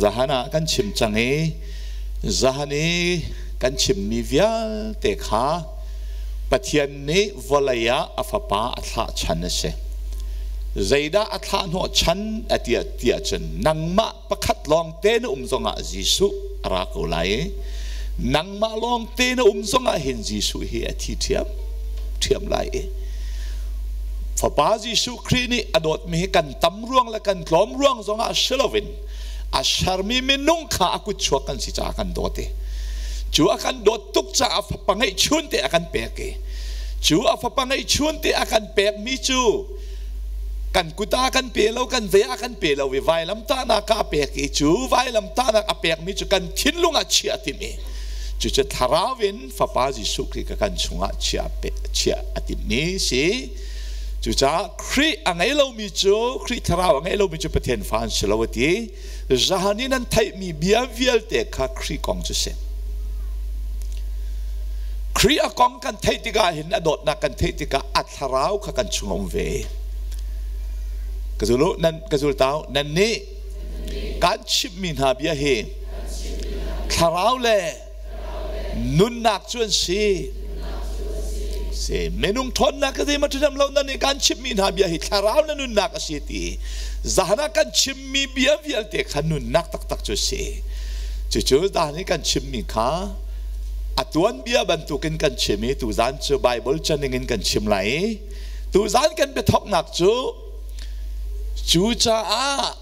Zahan ah kan chim cang i zahan i kan chimmi vialte kha Pathian nih vawlei ah a Fapa a thlah chan a si. Zeidah a thlah hnawh chan a ti tiah cun nangmah pakhat lawngte na um zongah Jesuh a ra ko lai i nangmah lawngte na um zongah hin Jesuh hi a thi ṭhiam ṭhiam lai i Fapa Jesuh Khrih nih a dawtmi hi kan tam ruang le kan tlawm ruang zongah si loin a sermi minung kha a kut chuak kan si caah kan dawt i cu a kan dawt tuk caah fapa ngeihchun te a kan pek i cu a fapa ngeihchun te a kan pekmi cu kan kut ah kan pe lo kan ve ah kan pe lo i vailamtahnak ah a pek i cu vailamtahnak a pekmi cu kan thinlung ah chiah a timh i cucu thlarau in fapa Jesuh Khrih ka kan chungah chiah chiah a timhmi si. Cucaah Khrih a ngei lomi cu Khrih thlarau a ngei lomi cu Pathian fa an si lo a ti. Zahan in an theihmi bia vialte kha Khrih kong cu si. Khrih a kong kan theih tikah hin a dawtnak kan theih tikah a thlarau kha kan chung a um ve. Ka zul nan ka zul tau nan nih kan chimhmi hna bia hi thlarau le nunnak cu an si. Si minung ṭhawnnak ka zei ma ṭhahnem lo nan nih kan chimhmi hna bia hi thlarau le nunnak a si ti zan ah kan chimmi bia vialte kha nunnak taktak cu a si. Cucu zan i kan chimmi kha a tuanbia bantukin kan chim i tuzan cu Bible caning in kan chim lai i tuzan kan biathawknak cu cucaah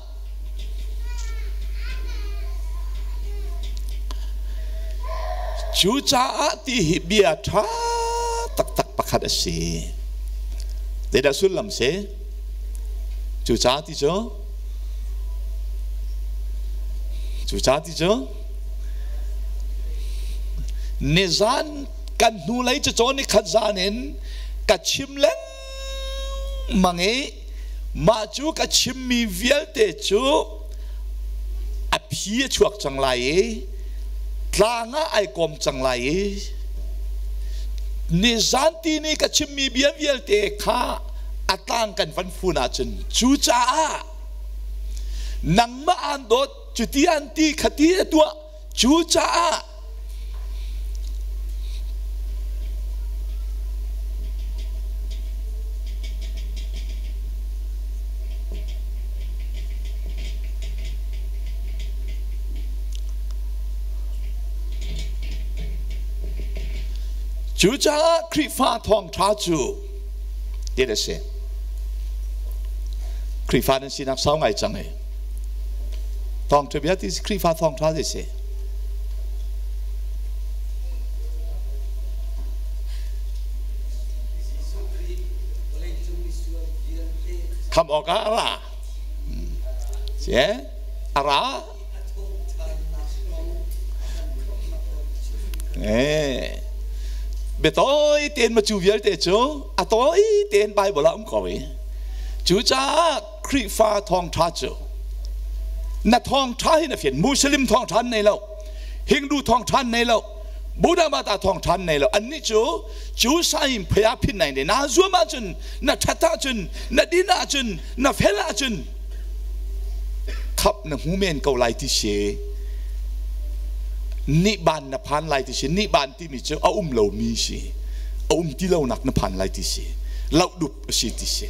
Cucaah ti hi bia ṭha taktak pakhat a si. Zeidah sullam si? Cucaah ti cu? Cucaah ti cu? Nizan kan hnulei cacawn ni khat zan in ka chim lengmang i Mah cu ka chimmi vialte cu a phi a chuak cang lai i tlang ah ai kawm cang lai i nizan ti ni ka chimmi bia vialte kha a tlang kan van fun ahcun cucaah nangmah aan dawt cuti an ti khati a tuah Cucaah Cucaah Khrihfa thawngṭha cu ti a si. Khrihfa nan sinak sau ngai cang i Thawngṭha bia ti Khrihfa thawngṭha ti si. Kham awkah a ra. Si a ra. Eh. Biatawi tein ma cu vialte cu a tawi tein Bible ah um ko i. Cucaah Khrihfa thawngṭha cu na thawngṭha hi na fian Muslim thawngṭha an nei lo Hindu thawngṭha an nei lo Buddha mata thawngṭha an nei lo annih cu cu saim phaya phin nai ne na zuam ahcun na ṭhat ahcun na din ahcun na fel ahcun khap na hmu men ko lai ti si nih ban na phan lai ti si nih ban timi cu a um lomi si a um ti lonak na phan lai ti si loh dup a si ti si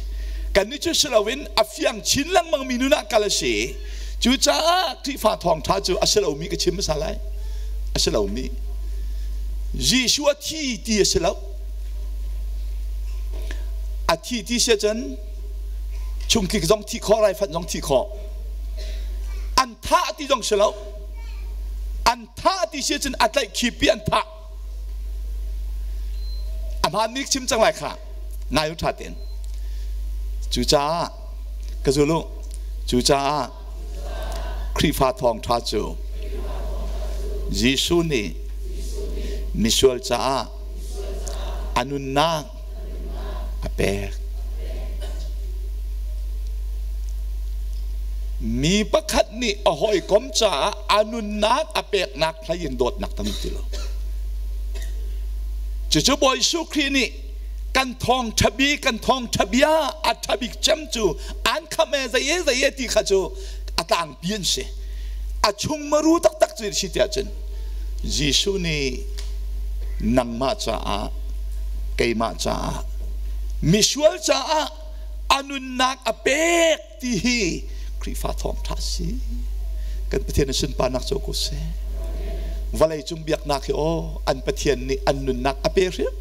kannih cu si loin a fiang chin lengmang mi nun ah kal a si cucaah Khrihfa thawngṭha cu a si lomi ka chim hmasa lai a si lomi Jesuh a thi ti a si lo a thi ti si ahcun chungtlik zong thi khawh raifanh zong thi khawh an thah ti zong si lo an thah ti si ahcun a tlaih khipi an thah a hmaan chim cang lai kha ngai u ṭha tein cucaah ka zul u cucaah Khrihfa thawngṭha cu Jesuh nih misual caah a nunnak a pek mi pakhat nih a hawikom caah a nunnak a peknak hlei in dawtnak tam ti lo cucu Bawi Jesuh Khrih nih kan thawngṭha bi kan thawngṭha bia a ṭha bik cem cu an kham e zei e zei e ti kha cu a tlangpi an si. A chung maru taktak cu si tiah cun Jesuh nih nangmah caah keimah caah misual caah a nunnak a pek ti hi Khrihfa thawngṭha si. Kan Pathian in sunparnak co ko seh. Vawlei cung biaknak hi aw an Pathian nih an nunnak a pe hrim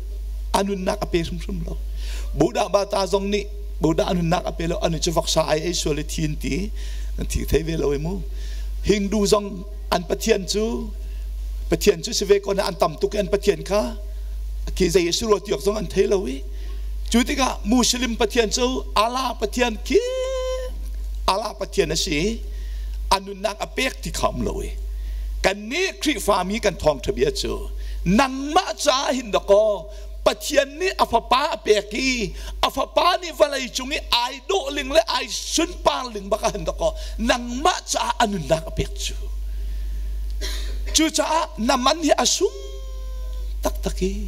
a nunnak a pe hrimhrim lo. Buddha bata zong nih Buddha a nunnak a pe lo anu cu voksa ai ei sual i thi in ti an thi thei ve lo i mu. Hindu zong an Pathian cu Pathian cu si ve ko na an tam tuk i an Pathian kha khi zei a si rua tiok zong an thei lo i Cu tikah Muslim Pathian cu Allah Pathian khi Allah Pathian a si a nunnak a pek ti kha um lo i kannih Khrihfami kan thawngṭha bia cu nangmah caah hin dakaw Pathian nih a fapa a pek i a fapa nih vawlei cung i ai dawh ling le ai sunpar ling bak ah hin dakaw nangmah caah a nunnak a pek cu cucaah na man hi a sung taktak i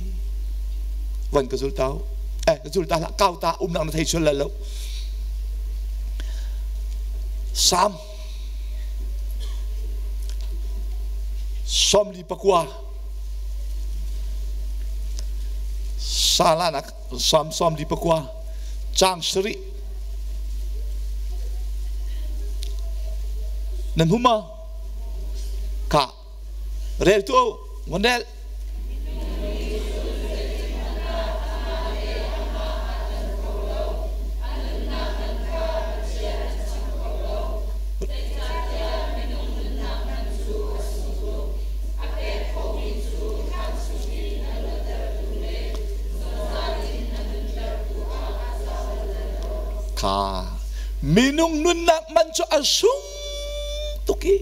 van ka zul tau eh ka zul ta hlah kau ta umnak na thei sual la lo Sam 49 Salanak Sam 49 cang sarih nan huma ka Rel tu ngon rel. Kha minung nunnak man cu a sung tuk i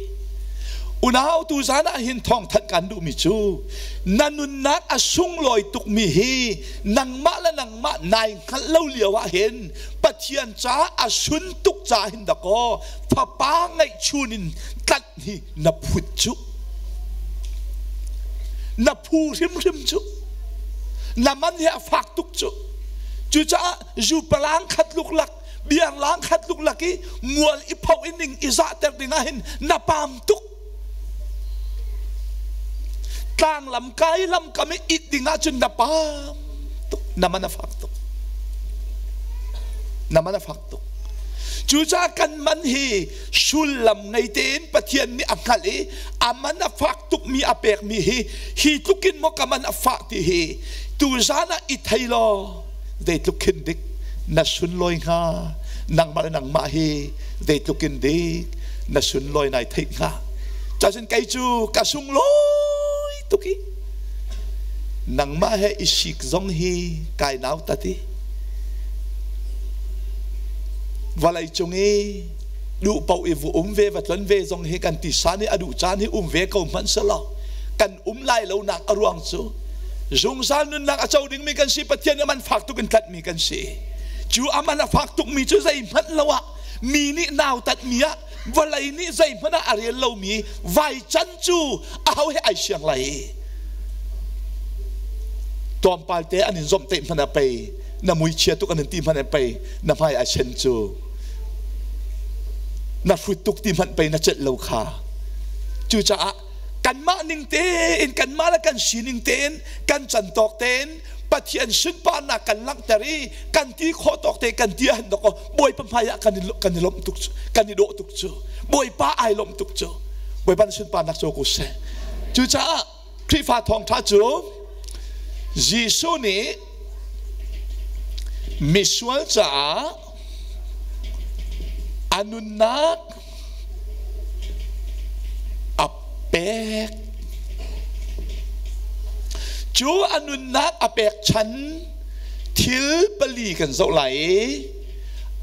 unau tu zan ah hin thawngthanh kan duhmi cu na nunnak a sunglawi tukmi hi nangmah le nangmah nai hngalh lo lio ah hin Pathian ca a sun tuk ca hin dakaw fapa ngeihchun in tlanh hi na phut cu na phu hrimhrim cu na man hi a fak tuk cu cucaah zu palang khat luklak biarlang khat luklak i mual i pho in ning i zahter ding ah hin na pam tuk tlang lam kai lam kam i it ding ah cun na pam tuk na man a fak tuk na man a fak tuk cucaah kan man hi sullam ngei tein Pathian nih a hngalh i a man a fak tukmi a pekmi hi hi tlukin maw ka man a fah ti hi tuzan ah i thei law zeitluk khin dik na sunlawi hnga nangmah le nangmah hi zeitluk in dik na sunlawi nai theih hnga cacun kei cu ka sunglawi tuk i nangmah he i sik zong hi kai nau tat i vawlei cung i duh paoh i vu um ve va tlon ve zong hi kan tisa nih a duh caan hi um ve ko hmanh selaw kan um lai lo nak a ruang cu Zungzal nunnak a co dingmi kan si Pathian nih man fak tuk in tlanhmi kan si. Cu a man a fak tukmi cu zeihmanh lo ah mi nih nautatmi ah vawlei nih zeihmanh ah a rel lomi vai can cu aho he ai siang lai. Tlawmpal te an in zomh te hmanh ah pei na mui chia tuk an in ti hmanh ah pei na hmai ai sen cu na hrut tuk ti hmanh pei na celh lo kha. Cucaah kanmah ning tein kanmah le kan sining tein kan can tawk tein Pathian sunparnak kan langhter i kan ti khawh tawk te kan ti ahhin dawk Bawipa hmai ah kan i kan i lawmh tuk cu kan i dawh tuk cu Bawipa ai lawmh tuk cu Bawipa na sunparnak cu ko seh cucaah Khrihfa thawngṭha cu Jesuh nih misual caah a nunnak a pek. Cu a nunnak a pek chan thil pali kan zoh lai i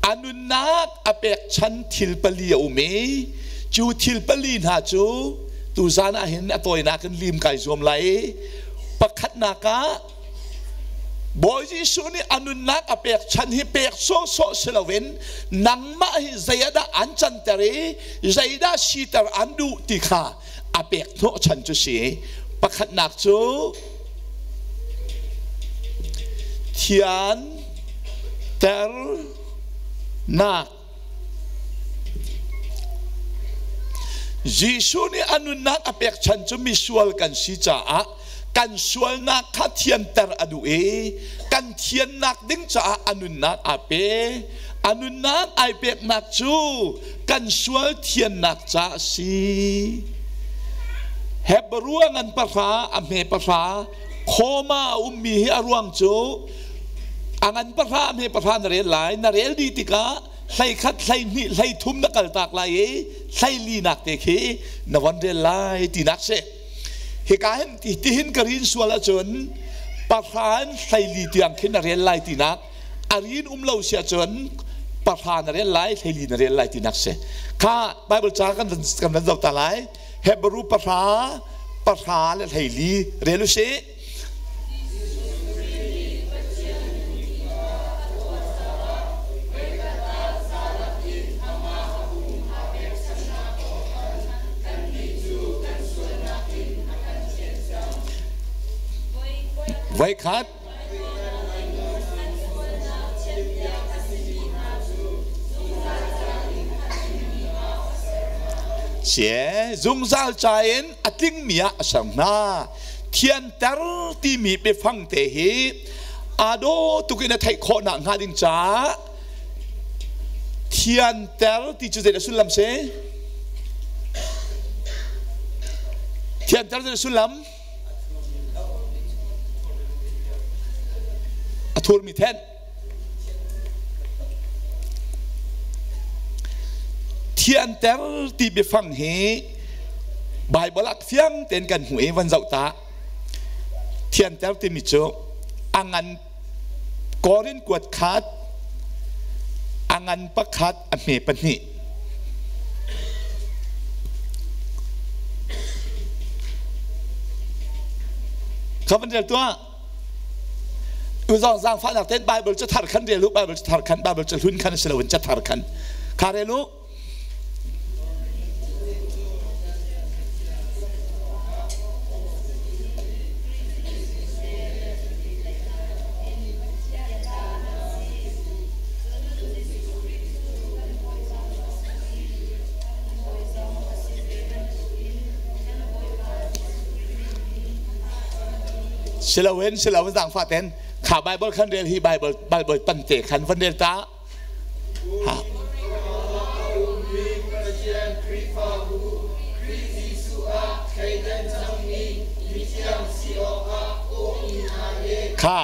a nunnak a pek chan thil pali a um i cu thil pali hna cu tuzan ah hin a tawinak in lim kai zuam lai i pakhatnak ah Bawi Jesuh nih a nunnak a pek chan hi pek sawhsawh si loin nangmah hi zei ah dah an canter i zeidah siter an duh ti kha a pek hnawh chan cu si. Pakhatnak cu thian ternak. Jesuh nih a nunnak a pekchan cu misual kan si caah kan sualnak kha thianter a duh i kan thiannak ding caah a nunnak aa pe. A nunnak ai peknak cu kan sual thiannak ca a si. Hebrew a ngan pahra, a hme pahra, khawma a ummi hi a ruang cu a ngan pahra, a hme pahra na rel lai. Na rel dih tikah hlei khat, hlei hnih, hlei thum na kaltak lai i hlei linak te khi na von rel lai tinak si. Hika hin tihin ka rin sual ahcun pahra in hleili tiang khin na rel lai tinak a rin um lo si ahcun pahra na rel lai hleili na rel lai tinak si. Kha Bible ca kan kan van zoh ta lai. Hebrew pahra pahra le hleili rel u sih. Voikhat Sie zungzal ca in a tlingmi ah a ser hna. Thianter timi biafang te hi aa daw tuk in a theih khawh nak hnga ding caah thianter ti cu zei dah sullam si? Thianter zei sullam? A thurmi thenh. Thianter ti biafang hi Baibal ah fiang tein kan hmuh i van zoh ta. Thianter timi cu a ngan Korin kuat khat, a ngan pakhat, a hme pahnih. Kha van rel tuah. Uzong zaangfahnak tein Bible cu thar khan rel u, Bible cu thar khan, Bible cu hlun khan si loin ca thar khan. Kha rel u. Siloin siloin zaangfah ten kha Bible khan rel hi Bible Bible pante khan van rel ta. Ha. Kha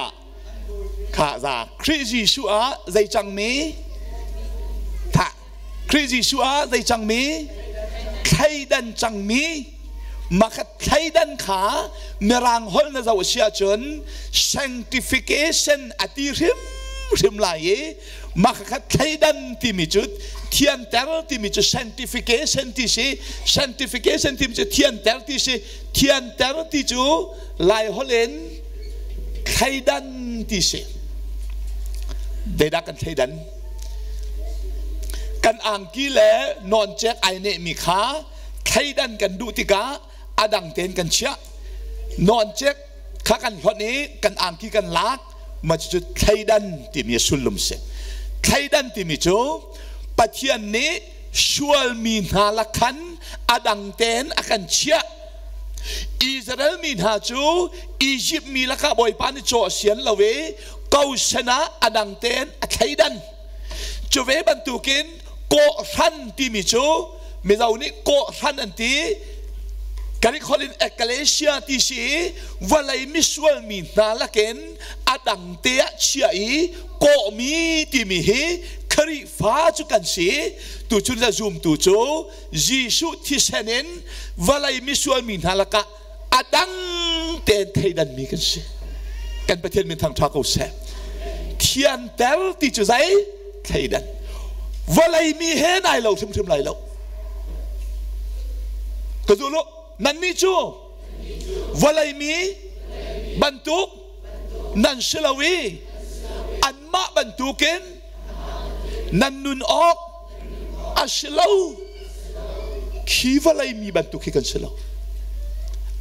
kha za Khrih Jesuh ah zei cangmi tha Khrih Jesuh ah zei cangmi thleidan cangmi makhat thleidan kha mirang holh na zoh si ahcun sanctification a ti hrimhrim lai i makhat thleidan timi cu thianter timi cu sanctification ti si sanctification timi cu thianter ti si thianter ti cu lai holh in thleidan ti si zeidah kan thleidan Kan angki le nawncek ai nehmi kha thleidan kan duh tikah a dang tein kan chiah. Nawncek kha kan hlonh i kan angki kan lak, mah cucu thleidan timi a sullam si. Thleidan timi cu Pathian nih sualmi hna lakhan a dang tein a kan chiah. Israel mi hna cu Izipt mi lakah Bawipa nih caw a sian lo i kosen ah a dang tein a thleidan. Cu ve bantukin kawhhran timi cu Mizo nih kawhhran an ti. Greek holh in ekklesia ti si i vawlei misual mi hna lakin a dang te ah chia i kawhmi timi hi Khrihfa cu kan si. Tuchun le zumtu cu Jesuh thisen in vawlei misual mi hna lakah a dang tein theidanmi kan si. Kan Pathian min thangṭha ko seh. Thianter ti cu zei? Thleidan. Vawlei mi he nai lo hrimhrim lai lo. Ka zul u, nannih cu vawlei mi bantuk nan si lo i anmah bantukin nan nun awk a si lo. Khi vawlei mi bantuk khi kan si lo.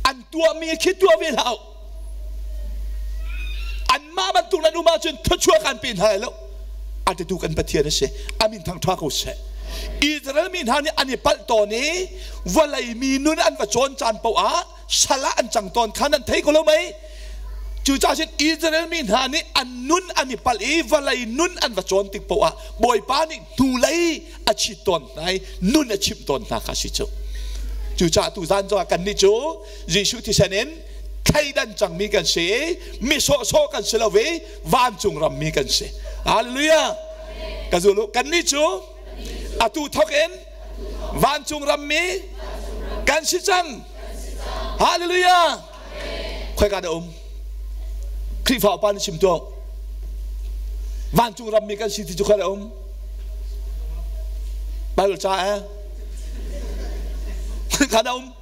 An tuahmi khi tuah ve hlah u. Anmah bantuk nan um ahcun thluachuah kan pe hna lai lo. A titu kan Pathian a si. A min thangṭha ko seh. Israel mi hna nih an i palh tawn i vawlei mi nun an va cawn caan paoh ah sal ah an cang tawn kha nan thei ko lo mei? Cucaah cun Israel mi hna nih an nun an i palh i vawlei nun an va cawn tik paoh ah Bawipa nih hnulei a chit tawn hna i nun a chimh tawn hna kha si cu. Cucaah tuzan zongah kannih cu Jesuh thisen in thleidan cangmi kan si i mi sawhsawh kan si lo i vancung rammi kan si. Hallelujah! Ka zul u. Kannih cu atu thawk in vancung rammi kan si cang. Hallelujah! Khoika dah um? Khrihfa upa nih chim tuah. Vancung rammi kan si ti cu khoika dah um? Bible ca eh? Khoika dah um?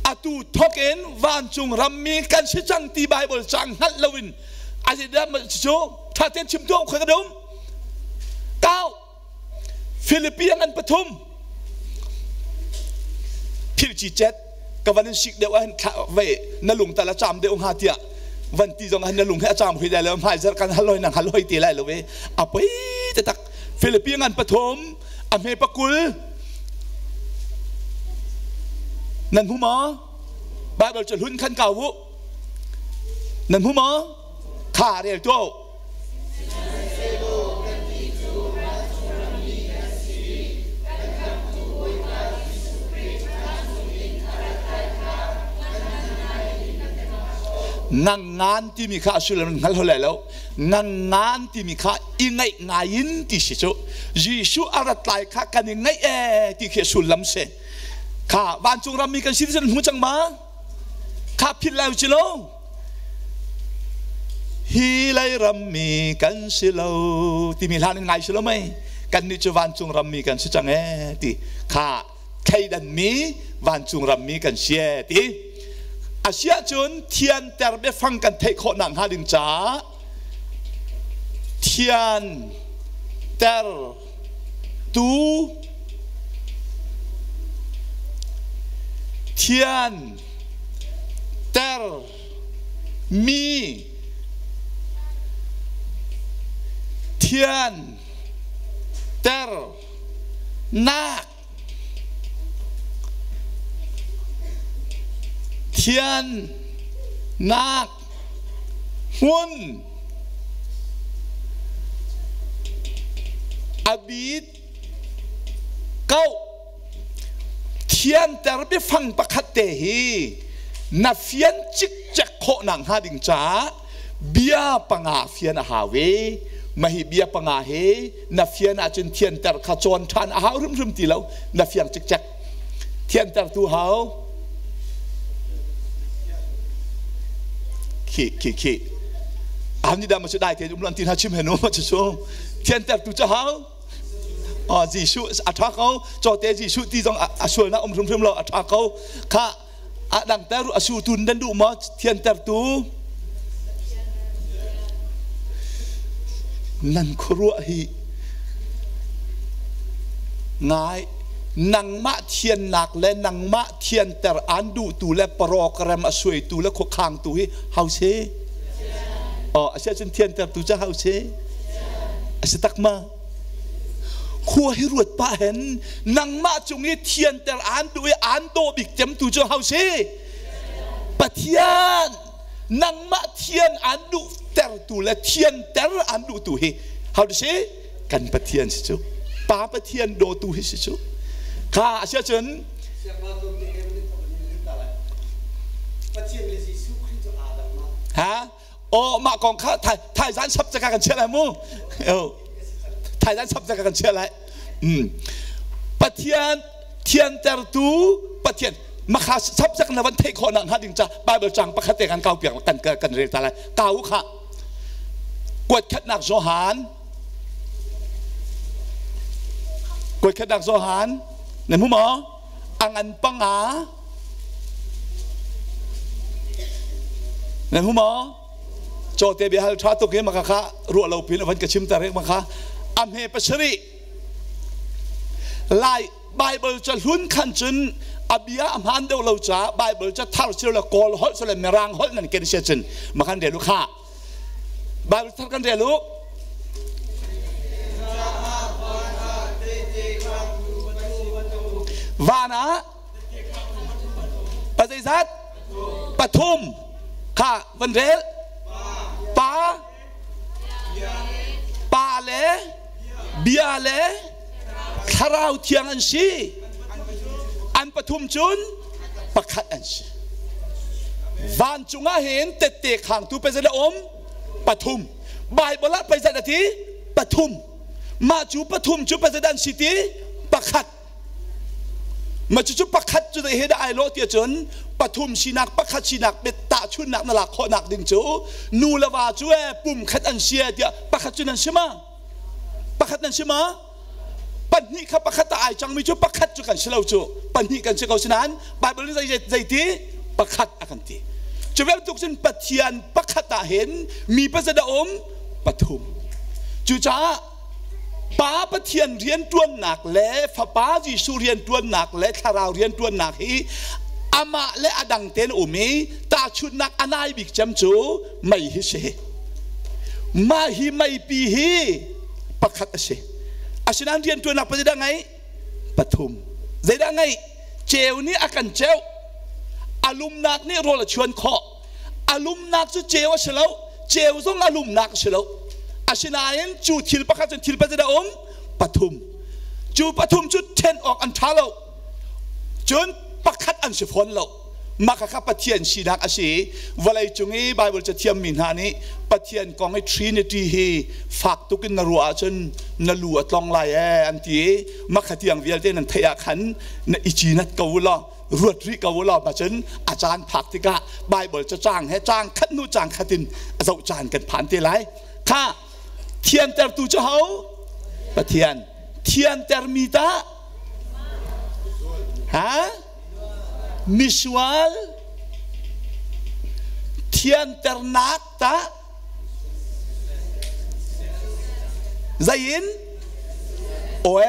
Atu thawk in vancung rammi kan si cang ti Bible cang hngalh loin a dah cu ṭha tein chim tuah khoika dah um? Kau Philippi an pathum phil ci cet ka van in sik deuh ah ve na lung tal a cam deuh hnga tiah van ti zong ah na lung he a cam hui lai lo hmai zar kan haloi nang haloi te lai lo ve a poi te tak Philippi ngan pathum a hme pakul nan hmu maw Bible cu hlun khan kau u nan hmu maw kha rel tu Sihmanhsehlaw kannih cu vancung rammi kan si i kan Khamhtu Bawipa Jesuh Khrih vancung in a rat lai kha kan hngalh in kan hngalh ko. Ngangngan timi kha a sullam in hngal hol lai lo. Ngangngan timi kha i ngaih ngai in ti si cu. Jesuh a rat lai kha kan i ngaih ee ti khi a sullam si. Kha vancung rammi kan si ti hmu cang ma? Kha philh lai u ci lo. Hi lei rammi kan si lo timi hlan in ngai si lo mei kannih cu vancung rammi kan si cang ee ti kha thleidanmi vancung rammi kan si ee ti a si ahcun thianter biafang kan theih khawh nak hnga ding caah thianter tu thian ter mi thian ter nak thian nak hmun abit kau Thianter biafang pakhat te hi na fian cikcek khawh nak hnga ding caah bia panga fian a hau i mahi bia panga hi na fian ahcun thianter kha cawn ṭhan a hau hrimhrim ti lo na fiang cikcek thianter tu hau khi khi khi aham ni dah ma cu dai te um lan ti hna chim he nu ma cu cu thianter tu cu hau Jesuh a ṭha ko cawte Jesuh ti zong a sualnak um hrimhrim lo a ṭha ko kha a dangter a su tu nan duh maw thiantertu nan khuaruah hi ngai nangmah thiannak le nangmah thianter an duhtu le program a suaitu le khuakhangtu hi hau si oh a si ahcun thiantertu cu hau si A si tak ma? Khua hi ruat pah hen nangmah cung i thianter aan duh i aan daw bik cemtu cu hau si? Pathian nangmah thian aan duh tertu le thianter aan duhtu hi hau si? Kan Pathian si cu. Pa Pathian dawtu hi si cu. Kha a si ahcun Ha? Aw mah kong kha thaizan sap caka kan chiah lai mu. Thaizan sap caka kan chiah lai. Pathian thiantertu Pathian makha sap cak na van theih khawh nak hnga ding ca Bible cang pakhat te kan kau piak kan kan rel ta lai. Kau kha kuat khatnak Johan kuat khatnak Johan na hmu maw? Angan panga Nan hmu maw? Cawte biahal ṭha tuk hi maka kha ruah lo pin van ka chim ta rek maka a hme pasarih Lai Bible ca hlun khan cun a bia a hmaan deuh lo caah Bible ca thar cio le Kawl holh le Mirang holh nan ken sia cun makan rel u kha Bible thar kan rel u. Van ah pa zeizat? Pathum. Kha van rel. Pa Pa le Bia le Thlarau Thiang an si. An pathum cun pakhat an si. Vancung ah hin tette khangtu pezat a um pathum. Bible ah pezat a ti pathum. Mah cu pathum cu pezat an si ti pakhat. Ma cucu pakhat cu zei he dah ai lawh ti ahcun pathum sinak pakhat sinak bet tahchunnak na lak khawhnak ding cu nu le va cu e pum khat an si e tiah pakhat cu nan si ma? Pakhat nan si ma? Pahnih kha pakhat ah ai cangmi cu pakhat cu kan si lo cu pahnih kan si ko sinain Bible nih zei zei ti pakhat a kan ti. Cu bantuk cun Pathian pakhat ah hin mi pazat a um pathum. Cucaah Pa Pathian rianṭuannak le Fapa Jesuh rianṭuannak le Thlarau rianṭuannak hi amah le a dang tein um i tahchunhnak a nai bik cem cu mei hi si. Mah hi meipi hi pakhat a si. Asinain rianṭuannak pa zeidah ngeih? Pathum. Zeidah ngeih? Ceu nih a kan ceuh. A lumnak nih rawl a chuan khawh. A lumnak cu ceu a si lo, ceu zong a lumnak a si lo. Asinain cu thil pakhat cun thil pazit a um pathum. Cu pathum cu ṭhen awk an ṭha lo. Cun pakhat an si fawn lo. Mah khakha Pathian sinak a si. Vawlei cung i Bible cathiammi hna nih Pathian kong i Trinity hi fak tuk in na ruah ahcun na lu a tlong lai ee an ti i mah kha tiang vialte nan theih ah khan na i cinat ko u law ruat rih ko u law cun a caan phak tikah Bible cacang he cang khat hnu cang khat in a zoh caan kan phan te lai. Kha thiantertu cu ho? Pathian. Thiantermi tah? Ha? Misual. Thianternak tah? Zei in? Oe,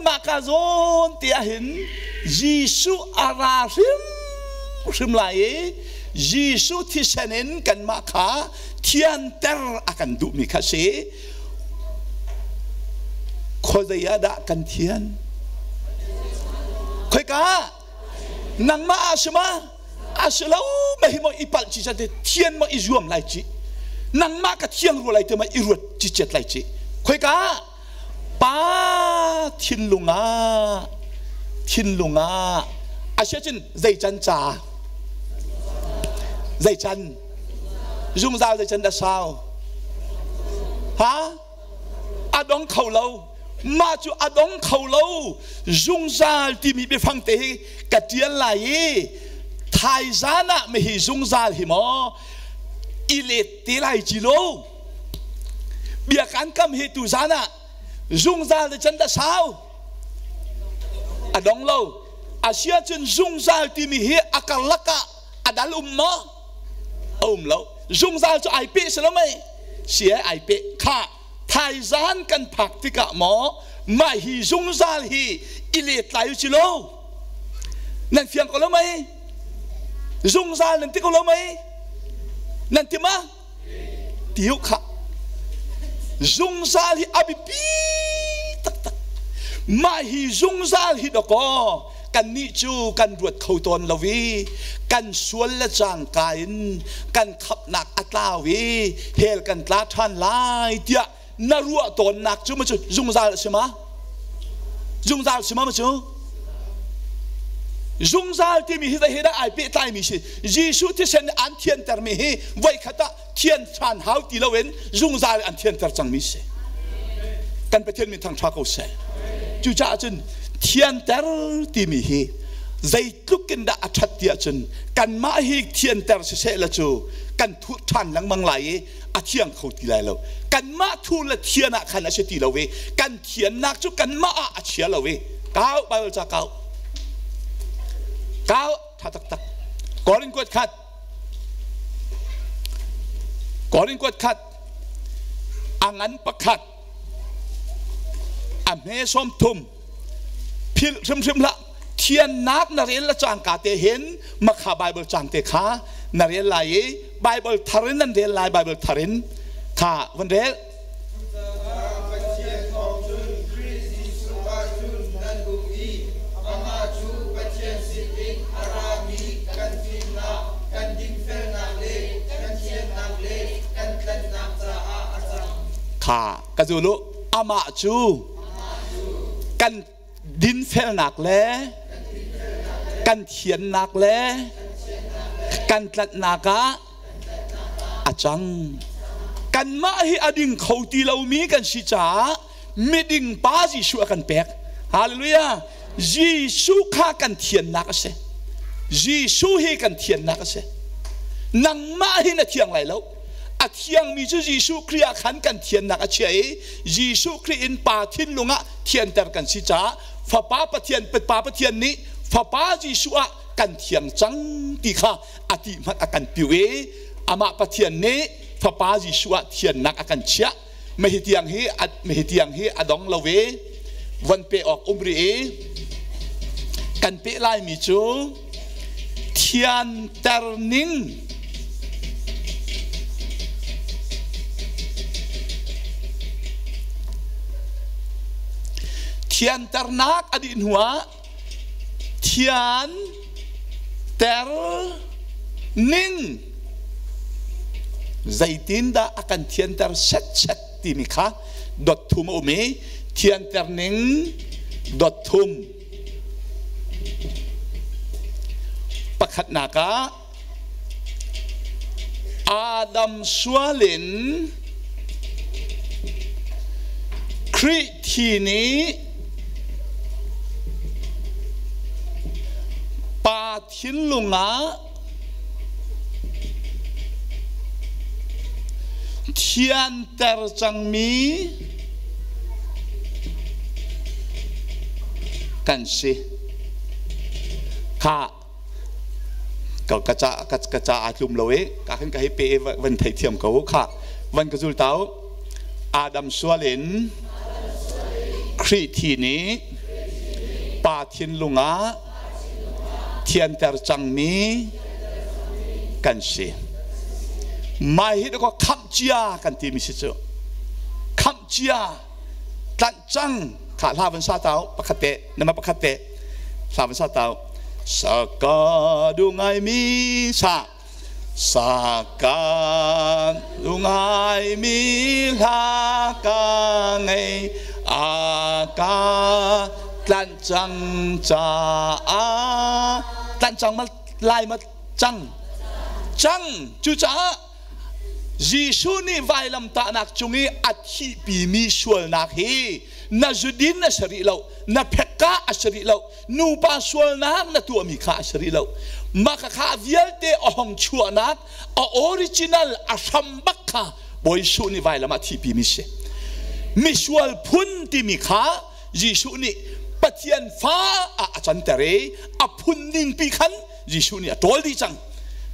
mah ka zawn ti ahhin Jesuh a ra hrimhrim lai i Jesuh thisen in kanmah kha thianter a kan duhmi kha si. Khuazei ah dah kan thian? Khoika? Nangmah ah si ma? A si lo ma hi maw i palh ci te thian maw i zuam lai ci nangmah ka thiang rua lai te ma i ruat ci cet lai ci khoika pa thinlung ah thinlung ah a sia cun zei can ca zei can zungzal zei can dah sau ha a dong kho lo mah cu a dong kho lo zungzal timi biafang te hi ka tial lai i thaizan ah mihi zungzal hi maw i let te lai ci lo bia kan kam hi tu zan ah zungzal te can da sau a dong lo asia cun zungzal timi hi a karlak ah a dal um maw a um lo zungzal cu ai pe si lo mei si ai pe kha thaizan kan phak tikah maw mah hi zungzal hi i let lai u ci lo nan fiang ko lo mei zungzal nan ti ko lo mei nan ti ma ti u kha zungzal hi a biapi taktak mah hi zungzal hi dawkaw kannih cu kan ruat kho tawn lo i kan sual le cangka in kan khapnak a tlau i hell kan tla ṭhan lai tiah na ruah tawnnak cu ma cu zungzal a si ma zungzal si ma ma cu zungzal timi hi zei he dah ai pehtlaimi si Jesuh thisen nih an thiantermi hi voikhat ah thian ṭhan hau ti loin zungzal an thianter cangmi si kan Pathian min thangṭha ko seh cucaah cun thianter timi hi zeitluk in dah a ṭhat ti ahcun kanmah hi thianter siseh la cu kan thuh ṭhan lengmang lai i a thiang kho ti lai lo kanmah thu le thian ah khan a si ti lo i kan thiannak cu kanmah ah a chia lo i kau Bible ca kau kau tha taktak Korin kuat khat Korin kuat khat a ngan pakhat a hme sawm thum philh hrimhrim hlah thiannak na rel la cangka te hin makha Bible cang te kha na rel lai i Bible thar in nan rel lai Bible thar in kha van rel Cucaah Pathian thawng cun Khrih Jesuh ah cun nan um i amah Kha ka zul u. Amah cu kan dinfelnak le kan thiannak le kan tlanhnak ah a cang. Kanmah hi a ding kho ti lomi kan si caah miding pa Jesuh a kan pek. Hallelujah! Jesuh kha kan thiannak a si. Jesuh hi kan thiannak a si. Nangmah hi na thiang lai lo. A thiangmi cu Jesuh Khrih ah khan kan thiannak a chia i Jesuh Khrih in Pa thinlung ah thianter kan si caah Fapa Pathian Pa Pathian nih Fapa Jesuh ah kan thiang cang ti kha a ti hmanh a kan piu i amah Pathian nih Fapa Jesuh ah thiannak a kan chiah. Mah hi tiang hi mah hi tiang hi a dong lo i von pe awk um rih i kan peh laimi cu thianter ning thianternak a dih hnuah thian ter ning zeitindah a kan thianter setset timi kha dot thum a um i thianter ning dot thum pakhatnak ah Adam sual in Khrih thi nih pa thinlung ah thianter cangmi kan si. Kha ka ka ca ka ka ca aa tlum lo i ka khan ka hei pe i van theithiam ko kha van ka zul tau Adam sual in Khrih thi nih pa thinlung ah thianter cangmi kan si. Mai hi ko khamh cia kan timi si cu khamh cia tlanh cang kha hla van sa tau pakhat te nama pakhat te hla van sa tau saka dungai mi sa saka dungai mi hla ka ngei a ka tlanh cang caah tlanh cang ma lai ma cang cang cucaah Jesuh nih vailamtahnak cung i a thihpimi sualnak hi na zudin a si rih lo, na phekka a si rih lo, nupa sualnak na tuahmi kha a si rih lo. Mah kha vialte a hong chuahnak, a original, a hram bak kha Bawi Jesuh nih vailam ah thihpimi si. Misual phun timi kha Jesuh nih Pathian fa ah a canter i a phun ningpi khan Jesuh nih a ṭawl dih cang.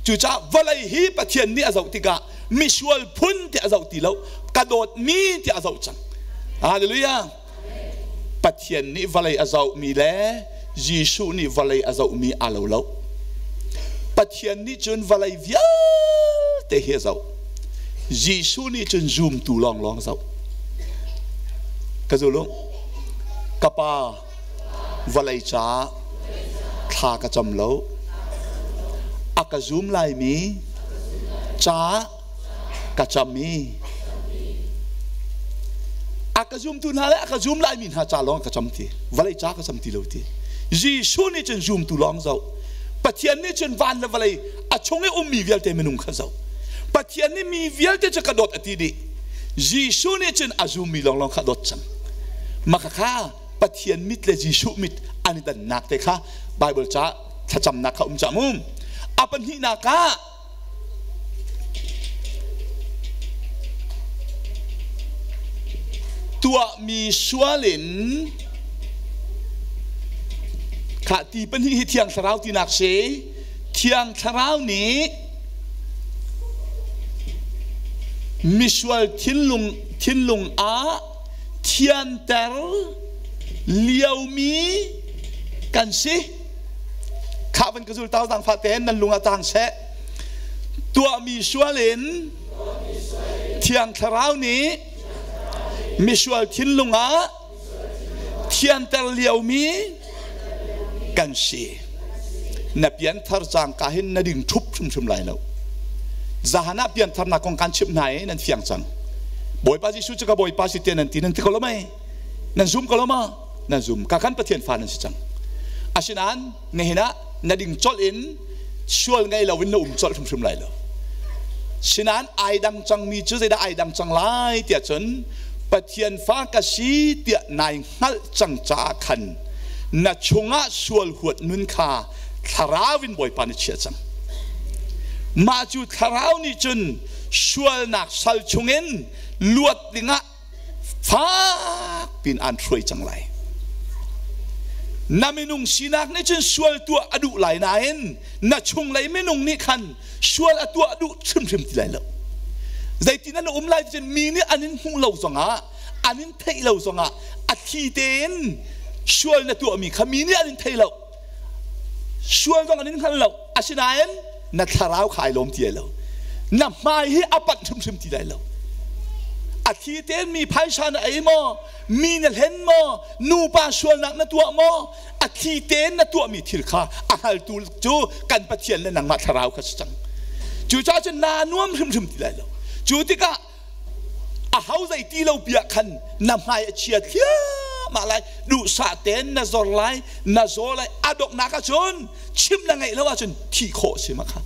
Cucaah vawlei hi Pathian nih a zoh tikah misual phun ti a zoh ti lo, ka dawtmi ti a zoh cang. Hallelujah. Pathian nih vawlei a zohmi le Jesuh nih vawlei a zohmi aa lo lo. Pathian nih cun vawlei vialte hi a zoh. Jesuh nih cun zumtu lawnglawng a zoh. Ka zul u. Ka pa vawlei caah thla ka cam lo. A ka zum laimi caah ka cam i a ka zumtu hna le a ka zum laimi hna ca lawng ka cam ti. Vawlei ca ka cam ti lo ti. Jesuh nih cun zumtu lawng zoh. Pathian nih cun van le vawlei a chung i ummi vialte minung kha zoh. Pathian nih mi vialte cu ka dawt a ti dih. Jesuh nih cun a zummi lawnglawng kha dawt cang. Mah kha Pathian mit le Jesuh mit an i dannak te kha Bible ca thlacamnak kha um cang mu. A pahnihnak ah tuahmi sual in kha ti pahnih hi Thiang Thlarau tinak si. Thiang Thlarau nih misual thinlung thinlung ah thianter liomi kan si. Khah van ka zul tau zaangfah tein nan lung ah tang seh. Tuahmi sual in Thiang Thlarau nih misual thinlung ah thianter liomi kan si. Na pianthar cangka hin na ding ṭhup hrimhrim lai lo. Zahan ah piantharnak kong kan chimh hna i nan fiang cang. Bawipa Jesuh cu ka Bawipa si tiah nan ti, nan ti ko lo mei? Nan zum ko lo ma? Nan zum. Ka kan Pathian fa nan si cang. Asinain nihin ah na ding colh in sual ngei lo in na um colh hrimhrim lai lo. Sinain ai dang cangmi cu zeidah ai dang cang lai tiah cun Pathian fa ka si tiah nai hngalh cang caah khan na chungah sual huat nun kha thlarau in Bawipa nih chiah cang. Mah cu thlarau nih cun sualnak sal chungin luat dingah fak piin aan hruai cang lai. Na minung sinak nih cun sual tuah a duh lai nain na chunglei minung nih khan sual a tuah duh hrimhrim ti lai lo. Zeitin an um lai cun mi nih an in hmuh lo zongah an in theih lo zongah a thli tein sual na tuahmi kha mi nih an in thei lo. Sual zong an in hngal lo. Asinain na thlarau kha ai lawm ti lai lo. Na hmai hi a panh hrimhrim ti lai lo. A thi tein mi phaisa na ei maw? Mi na hlen maw? Nupa sualnak na tuah maw? A thi tein na tuahmi thil kha a hngaltu cu kan Pathian le nangmah thlarau kha si cang. Cucaah cun naa nuam hrimhrim ti lai lo. Cu tikah aho zei ti lo bia khan na hmai a chia thliahmah lai, duhsah tein na zor lai, na zaw lai. A donghnak ahcun chim na ngeih lo ahcun thih khawh si ma kha,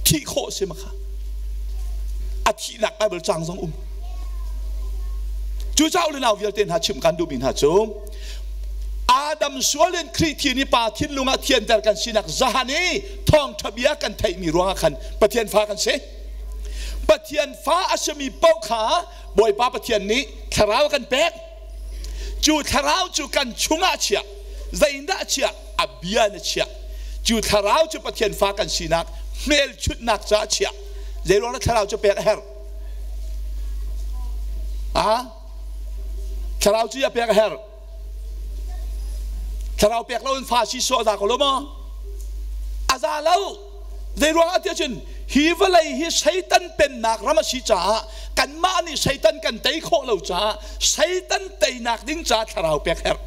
thih khawh si ma kha. A thihnak Bible cang zong um. Cucaah le nau vialte hna, chim kan duhmi hna cu Adam sual in Khrih thi nih Pa thinlung ah thianter kan sinak zahan i thawngṭha bia kan theihmi ruangah khan Pathian fa kan si. Pathian fa a simi paoh kha Bawipa Pathian nih thlarau kan pek. Cu thlarau cu kan chungah chiah. Zeidah chiah? A bia na chiah. Cu thlarau cu Pathian fa kan sinak hmelchunhnak caah chiah. Zeiruang dah thlarau cu pek a herh? Ah? Thlarau cu a pek a herh. Thlarau pek lo in fa si sawh za ko lo maw? A za lo. Zeiruang ah tiah cun hi vawlei hi Satan pennak ram a si caah kanmah nih Satan kan tei khawh lo caah Satan teinak ding caah thlarau pek herh.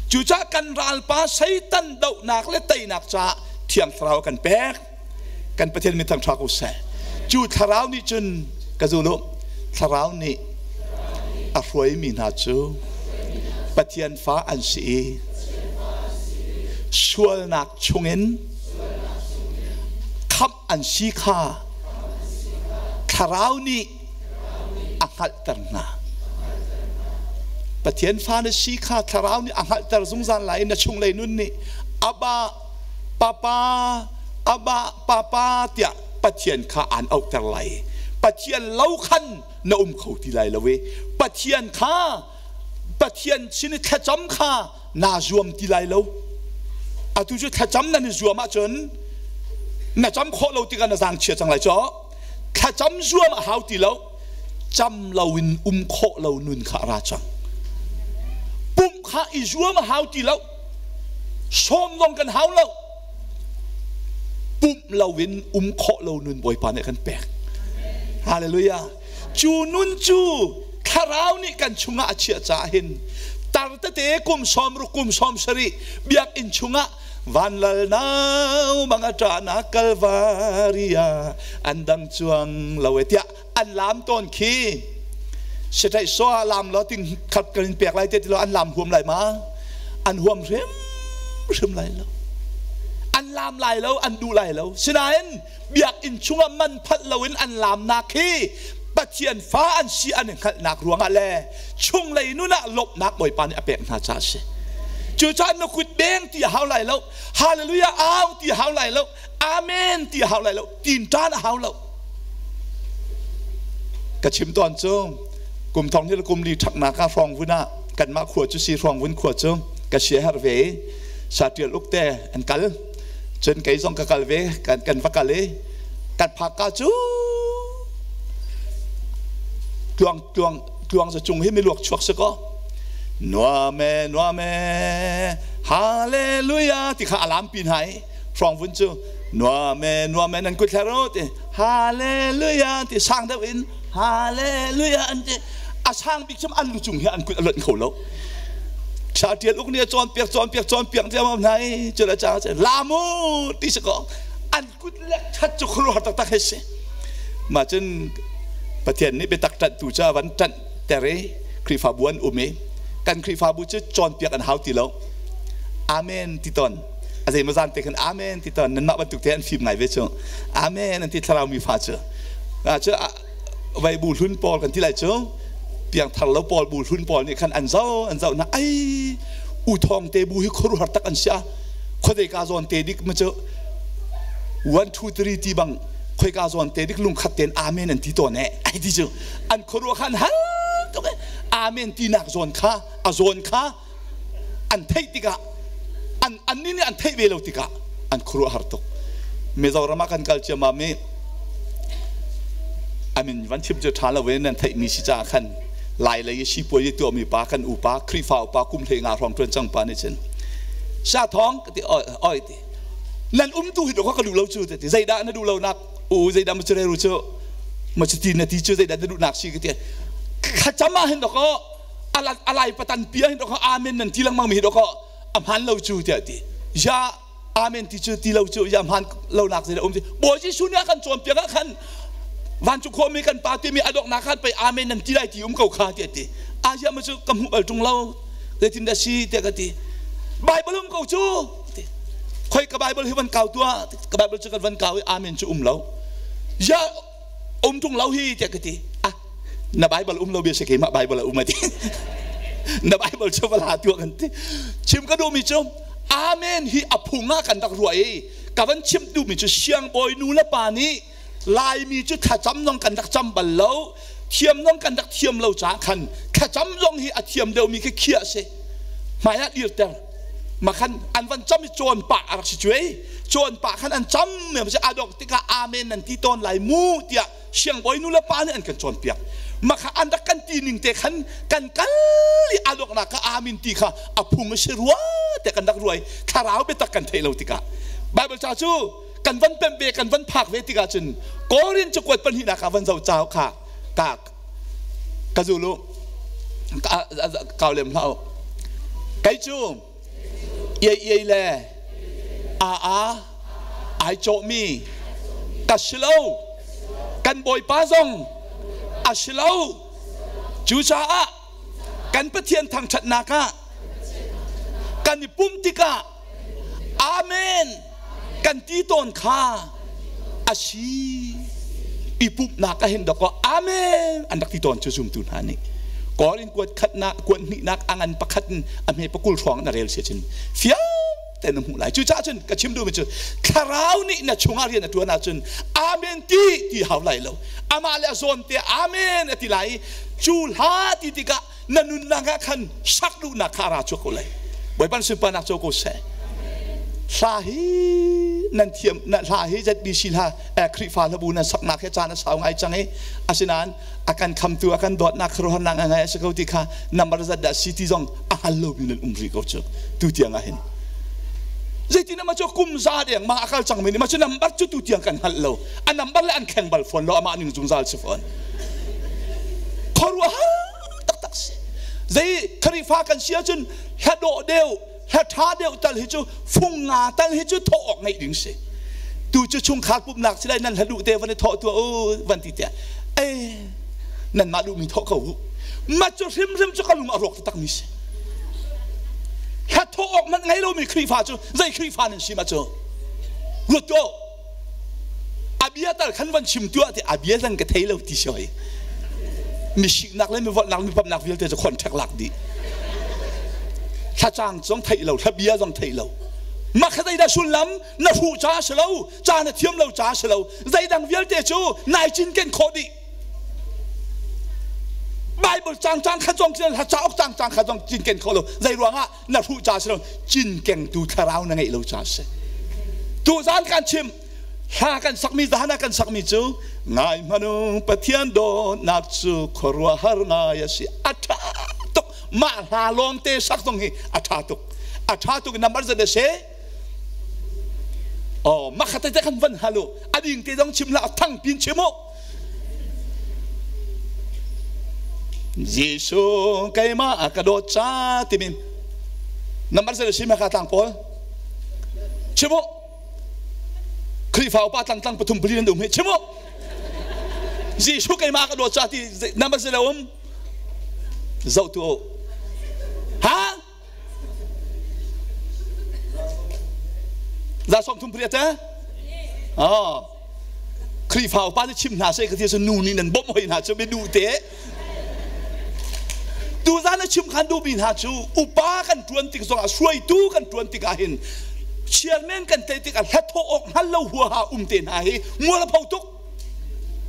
Cucaah kan ralpa Satan dohnak le teinak caah Thiang Thlarau kan pek. Kan Pathian min thangṭha ko seh. Cu thlarau nih cun ka zul u, thlarau nih a hruaimi hna cu Pathian fa an si i sualnak chungin khamh an si kha thlarau nih a hngalhter hna. Pathian fa na si kha thlarau nih a hngalhter zungzal lai i na chunglei nun nih Abba, Papa, Abba, Papa tiah Pathian kha aan auhter lai. Pathian lo khan na um kho ti lai lo i Pathian kha, Pathian sin i thlacam kha naa zuam ti lai lo. Atu cu thlacam nan i zuam ahcun na cam khawh lo tikah na zaangchia cang lai caw. Thlacam zuam a hau ti lo. Cam loin um khawh lo nun kha a ra cang. Pumh kha i zuam a hau ti lo. Sawm zong kan hau lo. Pumh loin um khawh lo nun Bawipa nih a kan pek. Hallelujah. Cu nun cu thlarau nih kan chungah a chiah caah hin tar tete kum 60, kum 70 biakinn chungah vanlal nau bang a ṭahnak Kalvaria an dang cuang lo e tiah an laam tawn khi. Siṭaih so ah laam law ting khat kan in pek lai te ti lo, an laam huam lai ma? An huam hrimhrim lai lo, an laam lai lo, an duh lai lo. Sinain biakinn chungah man phanh loin an laamnak hi Pathian fa an si an i hngalhnak ruangah le chunglei nun ah lawmhnak Bawipa nih a pek hna caah a si. Cucaah na kut beng ti a hau lai lo, hallelujah au ti a hau lai lo, amen ti a hau lai lo, tinṭan a hau lo. Ka chim tawn cu kum thong hi le kum li ṭhaknak ah hrawng vun ah kanmah khua cu si hrawng vun khua cu ka sia herh ve i saṭial uk te an kal. Cun kei zong ka kal ve, kan va kal i kan phak ka cu tluang tluang tluang za cung hi miluak chuak si kaw, nuam e, nuam e, hallelujah ti kha alam pi hna i hrawng vun cu nuam e, nuam e, nan kut thler u ti, hallelujah ti sang deuh in hallelujah an ti. A sang bik cem an lu cung hi an kut a lonh kho lo. Sa tial uk nih a cawnpiak, cawnpiak, cawnpiak tiam hna i cu le ca lamu ti si ko, an kut le that cu khuaruahhar taktak he si. Ma cun Pathian nih biatak ṭanhtu cu a van ṭanh ter i Khrihfabu an um i kan Khrihfabu cu cawnpiak an hau ti lo. Amen ti ton. A zeimaw zan te khan amen ti ton. Nanmah bantuk te an fim ngai ve cu. Amen an ti thlarau mi fa cu. Cu vai bu hlun pawl kan ti lai cu. Piangthar lo pawl bu hlun pawl nih khan an zo an zo na ai u thong te bu hi khuaruahar tak an sia. Khuadei ka zawn te dik ma cu 1 2 3 ti bang khoika zawn te dik lungkhat ten amen an ti tawn e ai ti cu an khuaruah khan hal tuk e amen tinak zawn kha a zawn kha an theih tikah an annih nih an theih ve lo tikah an khuaruah har tuk. Mizoram ah kan kal ciammam i amin van chim cu ṭha lo in nan theihmi si caah khan lai lei i sipuai i tuahmi pa kan upa Khrihfa upa kum hlei nga hrawng ṭuan cang pa nih cun sa thawng ka ti oi oi ti nan um tu hi ka duh lo cu ti zeidah na duh lo nak u zeidah ma cu reru cu ma cu ti na ti cu zeidah na duh nak si ka ti thlacam ah hin dawkaw alai patan pia hin dawkaw amen nan ti lengmang mi hi dawkaw a hman lo cu tiah ti ya amen ti cu ti lo cu ya hman lo nak zeidah um ti Bawi Jesuh nih a kan cawnpiak ah khan vancung khuami kan pa timi a donghnak khan pei amen nan ti lai ti um ko kha tiah ti a ma cu ka hmuh bal ṭung lo zeitin dah si tiah ka ti Bible um ko cu khoi ka Bible hi van kau tuah ka Bible cu kan van kau i amen cu um lo ya um ṭung lo hi tiah ka ti ah na Bible um lo bia si keimah Bible a um a ti na Bible cu va la tuah kan ti chim ka duhmi cu amen hi a phung ah kan rak ruah i ka van chim duhmi cu siangbawi nu le pa nih Laimi cu thlacam zong kan rak cam bal lo thiam zong kan rak thiam lo caah khan thlacam zong hi a thiam deuhmi khi khiah a si hmai ah dirter makhan an van cam i cawn pah a rak si cuai cawn pah khan an cam mi si a dongh tikah amen nan ti tawn lai mu tiah siangbawi nu le pa nih an kan cawnpiak makha an rak kan ti ning te khan kan kal i a donghnak ka amen ti kha a phung a si rua te kan rak ruai thlarau biatak kan theih lo tikah Bible ca cu kan van pemh ve kan van phak ve tikah cun Korin cakuat pahnihnak ah van zoh cau kha ka ka zulu kau lem hlah u kei cu iai iai le a a ai cawhmi ka si lo kan bawipa zong a si lo cucaah kan Pathian thangṭhatnak ah kan i pumh tikah Amen kan ti tawn kha a si i pumhnak ah hin dawkaw amen an rak ti tawn cu zumtu hna nih Korin kuat khatnak kuat hnihnak a ngan pakhat in a hme pakul hrawng na rel si cun fiang tein na hmuh lai cucaah cun ka chim duhmi cu thlarau nih na chungah rian a ṭuan ahcun amen ti ti hau lai lo amah le a zawn te amen a ti lai i cu hla ti tikah na nunnak ah khan sak duhnak kha a ra chuak ko lai Bawipa sunparnak co ko seh hla hi nan thiam na hla hi ZBC hla Khrihfa hlabu nan saknak he caan a sau ngai cang i asinain a kan khamtu a kan dawtnak khuaruahnak a ngai a si ko ti kha number zat dah si ti zong a hngal lomi nan um rih ko cu tu tiang ah hin zeitin ama cu kum za deng ma a kal cang mi nih ma cu number cu tu tiang kan hngalh lo a number le an thleng bal fawn lo amah ning zungzal si fawn khuaruahar taktak si zei Khrihfa kan si ahcun hla dawh deuh hla ṭha deuh tal hi cu fung nga tal hi cu thawh awk ngeih ding si tu cu chungkhar pumhnak si lai nan hla duh te van i thawh tuah u van ti tiah eh nanmah duhmi thawh ko u ma cu hrimhrim cu ka lung a rawk taktak mi si hla thawh awk hmanh ngei lomi Khrihfa cu zei Khrihfa nan si ma cu ruat tuah a bia tal khan van chim tuah ti a bia zan ka thei lo ti si hoi mi siknak le mi volhnak mi pamnak vialte cu khon ṭhek lak dih thlacang zong theih lo thlabia zong theih lo makha zeidah sullam na hruh ca si lo ca na thiam lo ca si lo zeidang vialte cu nai cinken khawh dih Bible cang cang kha zong cin cauk cang cang kha zong cinken kho lo zei ruangah na hruh ca si lo cinkengtu thlarau na ngeih lo ca si tu zan kan chim hla kan sakmi zan ah kan sakmi cu ngai hmanu Pathian dawtnak cu khuaruahhar ngai a si a ṭha tuk mah hla lawng te sak zong hi a ṭha tuk a ṭha tuk number zat a si oh makhat te kan van halu a ding te zong chim la thang pin chim u Jesuh keimah a ka dawt ca timi nambar se si ma ka tlang pawl chim u Khrihfa upa tlang tlang pathum pali nan um hi chim u Jesuh keimah ka dawt ca ti na ma si lo um zoh tu ha za sawm thum pariat eh oh Khrihfa upa nih chim hna seh ka ti cu nu nih nan bawmh hoi hna cu mi duh te tuzan na chim khan duhmi hna cu upa kan ṭuan tik zongah hruaitu kan ṭuan tikah hin chairman kan tei tikah hlathawh awk hngal lo huaha um te hna hi mual a pho tuk.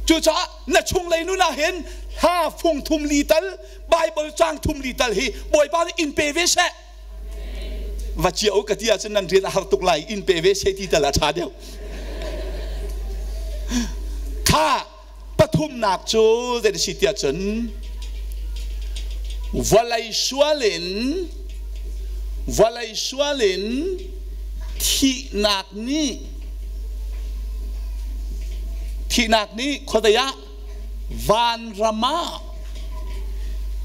Cucaah na chunglei nun ah hin hla fung thum li tal Bible cang thum li tal hi Bawipa nih in pe ve seh. Va cia u ka ti ahcun nan rian a har tuk lai, in pe ve seh ti tal a ṭha deuh. Kha pathumnak cu zei si tiah cun vawlei sual in vawlei sual in thihnak nih thihnak nih khuadei ah vanram ah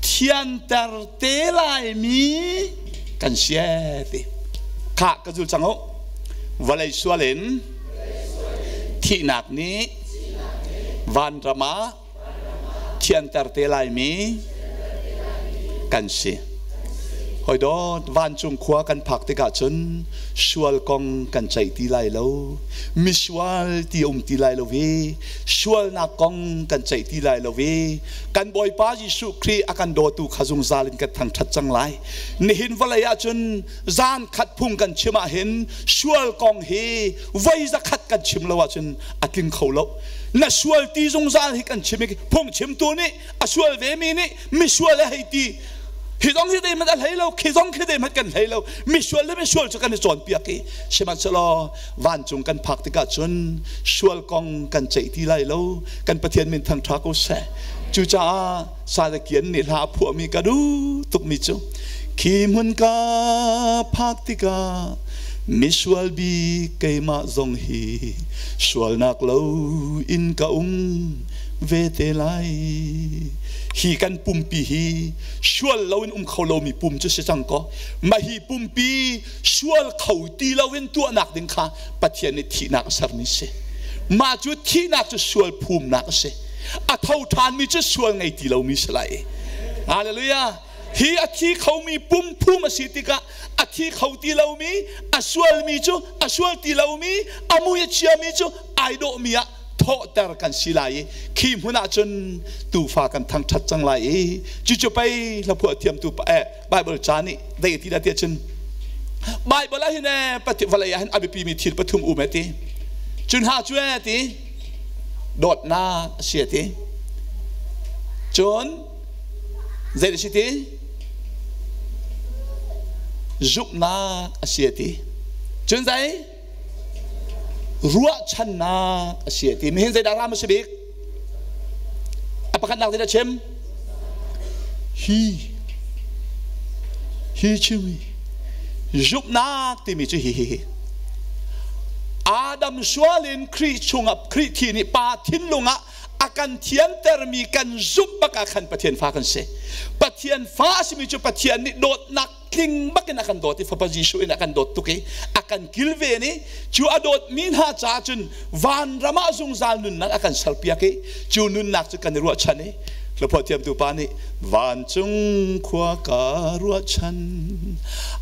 thianter te laimi kan si ti kha ka zul cang u. Vawlei sual in thihnak nih vanram ah thianter te laimi kan si. Hoi dawt, vancung khua kan phak tikah cun sual kong kan ceih ti lai lo. Misual ti um ti lai lo i sualnak kong kan ceih ti lai lo i kan Bawipa Jesuh Khrih a kan dawtu kha zungzal in kan thangṭhat cang lai. Nihin vawlei ah cun zan khat phung kan chim ah hin sual kong hi voi zakhat kan chim lo ahcun a tling kho lo. Na sual ti zungzal hi kan chim i phungchimtu nih a sual ve mi nih misual a hei ti hi zong hi zeihmanh a hlei lo, khi zong khi zeihmanh kan hlei lo, misual le misual cu kan i cawnpiak i sihmanhsehlaw vancung kan phak tikah cun sual kong kan ceih ti lai lo. Kan Pathian min thangṭha ko seh. Cucaah Sadakian nih hla a phuahmi ka duh tukmi cu khi hmun ka phak tikah misual bik keimah zong hi sualnak lo in ka um ve te lai. Hi kan pumpi hi sual loin um kho lomi pum cu si cang kaw, mah hi pumpi sual kho ti loin tuahnak ding kha Pathian nih thihnak a sermi si. Mah cu thihnak cu sual phumnak a si. A tho ṭhanmi cu sual ngei ti lomi si lai. Hallelujah. Hi a thi khomi pum phum a si tikah a thi kho ti lomi, a sualmi cu a sual ti lomi, a mui a chiami cu ai dawhmi ah thawhter kan si lai i khi hmun ah cun tuufa kan thangṭhat cang lai i cucu pei hlaphuah thiamtu Bible ca nih dei ti dah tiah cun Bible ah hin vawlei ah hin a biapimi thil pathum um e ti cun ha cu e ti dawtnak a si ti cun zei a si ti zumhnak a si ti cun zei ruahchannak a si ti. Nihin zeidah ram a si bik? A pakhatnak zeidah chim? Hi hi chim zumhnak timi cu hi hi hi Adam sual in Khrih chungah Khrih thi nih Pa thinlung ah a kan thiantermi kan zumh bak ah khan Pathian fa kan si. Pathian fa a simi cu Pathian nih dawtnak tling bakin a kan dawt i Fapa Jesuh in a kan dawt tuk i a kan kilven i cu a dawtmi hna caah cun vanram ah zungzal nunnak a kan serpiak i cu nunnak cu kan i ruahchan i hlaphuah thiamtu pa nih vancung khua ka ruahchan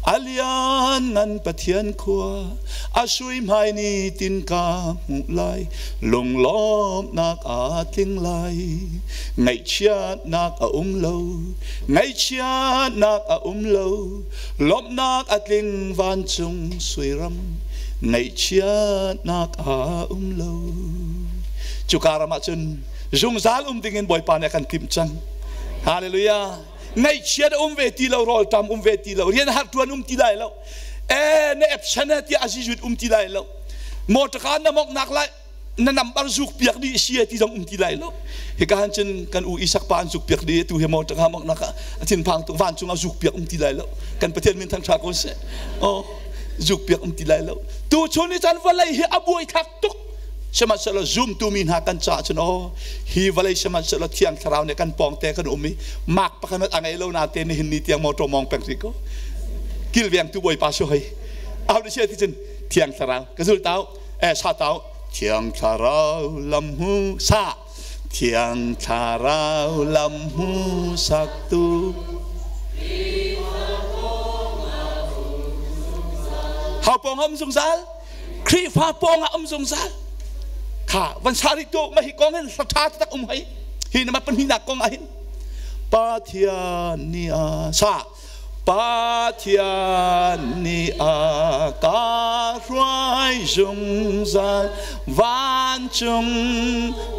a lian ngan Pathian khua a sui hmai ni tin ka hmuh lai lunglawmhnak aa tling lai ngaihchiatnak a um lo Ngaihchiatnak a um lo, lawmhnak a tling vancung suiram. Ngaihchiatnak a um lo. Cuka ram ah cun zungzal um dingin Bawipa nih a kan timh cang. Hallelujah. Ngaihchiat a um ve ti lo, rawlṭam um ve ti lo, rian har ṭuan um ti lai lo. Eh, na epsen tiah a zizut um ti lai lo. Motor na mawngh lai na number zuk piak dih si ti zong um ti lai lo. Hika han cun kan u Isak pa an zuk piak dih tu he mo tanga mok nak a thin phang tuk van cung ah zuk piak um ti lai lo. Kan Pathian min thang tha ko seh. Oh, zuk piak um ti lai lo. Tu chun ni chan vawlei hi a buai thak tuk. Sihmanhsehlaw zumtu mi hna kan caah cun oh hi vawlei sihmanhsehlaw Thiang Thlarau nih kan pawng te kan um i mak pakhat a ngei lo na te nihin ni tiang motor mong peng ri ko. Kilvengtu Bawipa si hoi. Au ni sia ti cun Thiang Thlarau ka zul tau. Sa tau. Thiang Thlarau lam hu sa. Thiang Thlarau lam hmuhsaktu. Hau pawng um zungzal, Khrihfa pawng ah um zungzal. Kha van sari tu ma hi kong hin hla tha tak um hei. Hi nama pahnihnak kong ah hin Pathian ni a sa Pathian nih a ka hruai zungzal vancung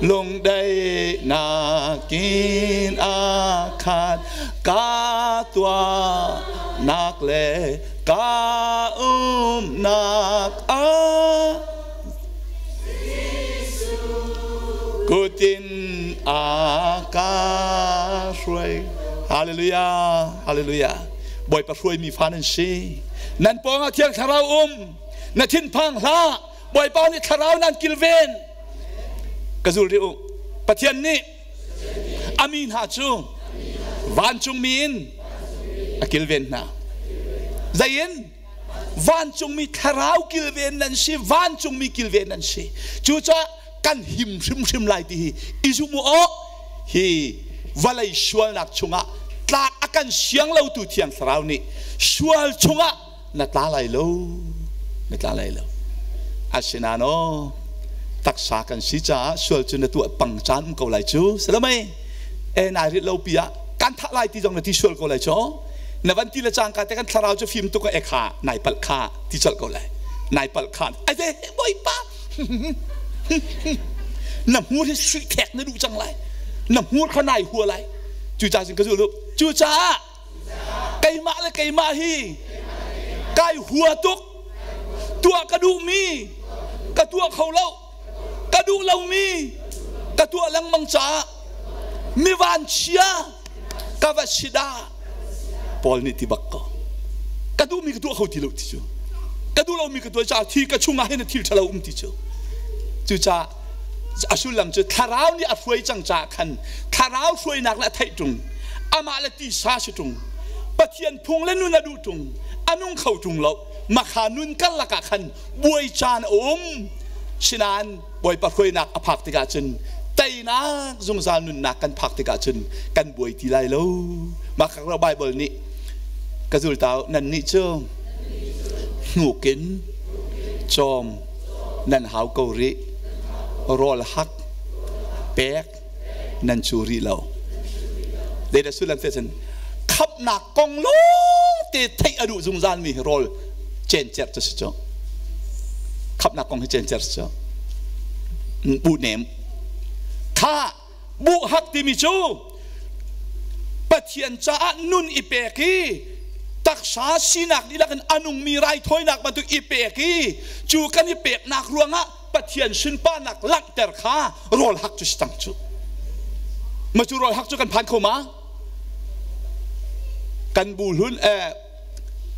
lungdaihnak in a khat ka tuahnak le ka umnak ah Kutin a ka hruai. Hallelujah, hallelujah. Bawipa hruaimi fa nan si. Nan pawngah Thiang Thlarau um. Na thinphang hlah. Bawipa nih Thlarau nan kilven. Ka zul rih u. Pathian nih a mi hna cu vancungmi in a kilven hna. Zei in? Vancungmi thlarau kilven nan si, vancungmi kilven nan si. Cucaah kan him hrimhrim lai ti hi i zum u aw. Hi vawlei sualnak chungah tlak a kan siang lotu Thiang Thlarau nih sual chungah na tla lai lo, na tla lai lo. Asinain aw, taksa kan si caah sual cu na tuah pang caan um ko lai cu. Salamai, e nai rit lo pi ah kan thah lai ti zong na ti sual ko lai cu. Na van ti le cangka te kan thlarau cu fim tuk e kha nai palh kha ti colh ko lai nai palh kha ai ve bawipa na hmur hi sui thek na duh cang lai na hmur kha nai hua lai cu ca sin ka zul cu caah keimah le keimah hi kai hua tuk tuah ka duh mi ka tuah kho lo ka duh lomi ka tuah lengmang caah mi vanchia ka va si dah Paul nih ti bak ko ka duhmi ka tuah kho ti lo ti cu ka duh lomi ka tuah caah thi ka chungah hin thil ṭhalo um ti cu cucaah a sullam cu thlarau nih a hruai cang caah khan thlarau hruainak le a theih ṭung amah le tisa si ṭung Pathian phung le nun a duh ṭung a nung kho ṭung lo makha nun karlak ah khan buai caan a um sinain Bawipa hruainak a phak tikah cun teinak zungzal nunnak kan phak tikah cun kan buai ti lai lo mah kha Bible nih ka zultau nan nih cu hnukin cawm nan hau ko rih rawl hak pek nan cu rih lo zeidah sullam te cun khamhnak kong lawng te theih a duh zungzal mi hi rawl cencer cu si cu khamhnak kong hi cencer si cu bu nem kha bu hak timi cu Pathian caah nun i pek i taksa sinak dihlak in a nungmi raithawinak bantuk i pek i cu kan i peknak ruangah Pathian sunparnak langhter kha rawl hak cu si cang cu. Ma cu rawl hak cu kan phan kho ma? Kan bu hlun eh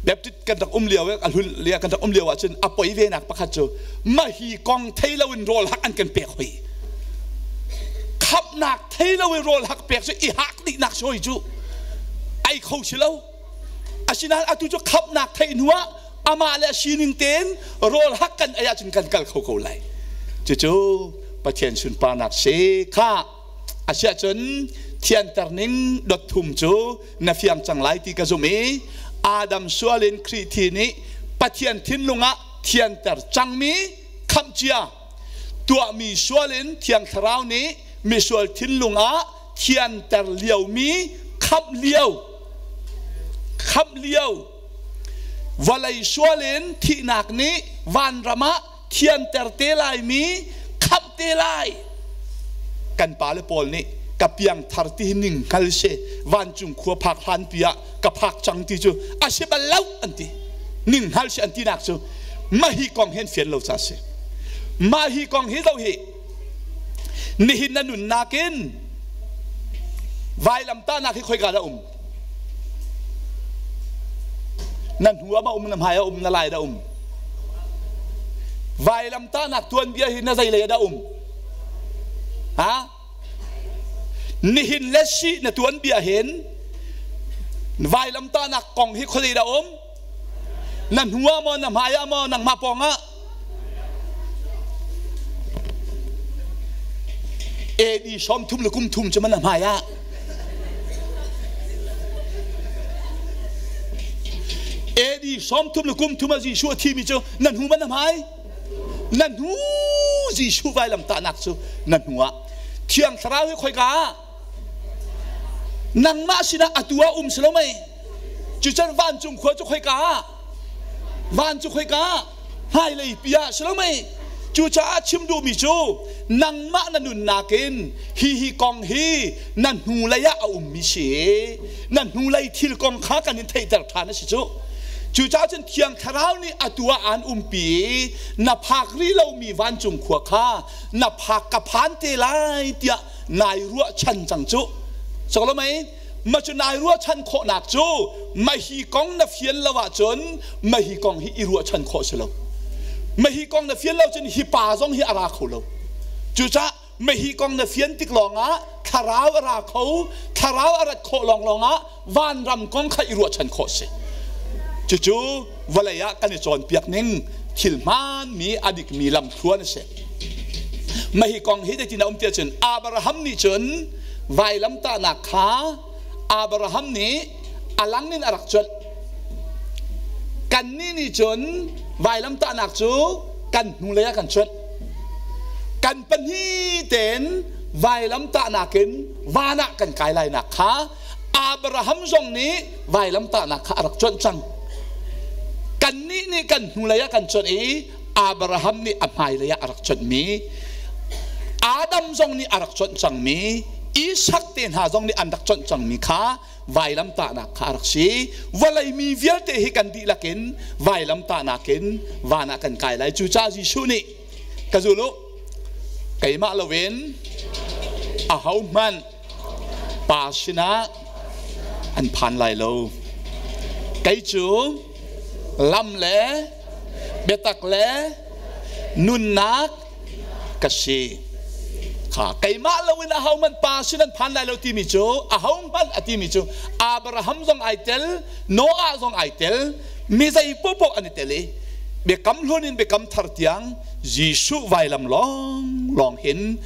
Baptist kan rak um lio a hlun lia kan rak um lio ahcun a poi ve nak pakhat cu ma hi kong thei lo in rawl hak an kan pek hoi. Khamnak thei lo in rawl hak pek cu i hak dih nak si hoi cu ai kho si lo. Asinain atu cu khamnak theih hnu ah amah le a sining tein rawl hak kan ei ahcun kan kal kho ko lai. Cucu Pathian sunparnak si kha asiahcun thianter ning dot thum cu na fiang cang lai ti ka zumh i Adam sual in Khrih thi nih Pathian thinlung ah thianter cangmi khamhcia tuahmi sual in Thiang Thlarau nih misual thinlung ah thianter liomi khamh lio khamh lio vawlei sual in thihnak nih vanram ah thianter te laimi khamh te lai kan pale pawl nih ka piang thar ti hi ning hngal she vancung khua phak hlan pi ah ka phak cang ti cu a si bal lo an ti ning hngal she an ti nak cu mah hi kong hi an fian lo ca si mah hi kong hi zo hi nihin na nunnak in vailamtahnak hi khoika dah um na hnu ah ma um na hmai ah um na lai dah um vailamtahnak tuanbia hi na zei lei ah dah um ha nihin le si na tuanbia hin vailamtahnak kong hi khuazei dah um na hnu ah maw na hmai ah maw nangmah pawng ah? AD 30 le kum thum cu man a hmai ah. AD 30 le kum thum ah Jesuh a thimi cu nan hnu man a hmai? Na hnu Jesuh vailam tahnak cu na hnu ah. Thiang Thlarau hi khoika ah? Nangmah sinah atu ah um si lo mei? Cucan vancung khua cu khoika ah? Van cu khoika ah? Hmailei pi ah si lo mei? Cucaah chim duhmi cu nangmah na nunnak in hi hi kong hi na hnulei ah a ummi si. Na hnulei thil kong kha kan in theihter ṭhan a si cu. Cucaah cun Thiang Thlarau nih atu ah aan umpi i na phak rih lomi vancung khua kha na phak ka phan te lai tiah nai ruahchan cang cu. Soklo mei? Ma cu nai ruahchan khawhnak cu mahi kong na fian lo ahcun mahi kong hi i ruahchan khawh si lo. Mahi kong na fian lo cun hi pa zong hi a ra kho lo. Cucaah mahi kong na fian tik lawngah thlarau a ra kho, thlarau a rat khawh lawnglawng ah vanram kong kha i ruahchan khawh si. Cucu vawlei ah kan i cawnpiak ning thil hmaanmi a dikmi lamthluan a si. Mahi kong hi zeitin a um tiah cun Abraham nih cun vailamtahnak kha Abraham nih a lang in a rak cuanh. Kannih nih cun vailamtahnak cu kan hnulei ah kan cuanh. Kan pahnih tein vailamtahnak in van ah kan kai lainak kha Abraham zong nih vailamtahnak kha a rak cuanh cang. Kannih nih kan hnulei ah kan cuanh i Abraham nih a hmailei ah a rak cuanhmi, Adam zong nih a rak cuanh cangmi, Isak te hna zong nih an rak cuanh cangmi kha vailamtahnak kha a rak si. Vawlei mi vialte hi kan dihlak in vailamtahnak in van ah kan kai lai. Cucaah Jesuh nih ka zul u, keimah loin ahohmanh Pa sinah an phan lai lo. Kei cu lam le biatak le nunnak ka si. Kha keimah loin ahohmanh Pa sin an phan lai lo timi cu ahohmanh a timi cu Abraham zong ai tel, Noah zong ai tel, mi zei popoh an i tel i biakam hlun in biakam thar tiang Jesuh vailam lawnglawng hin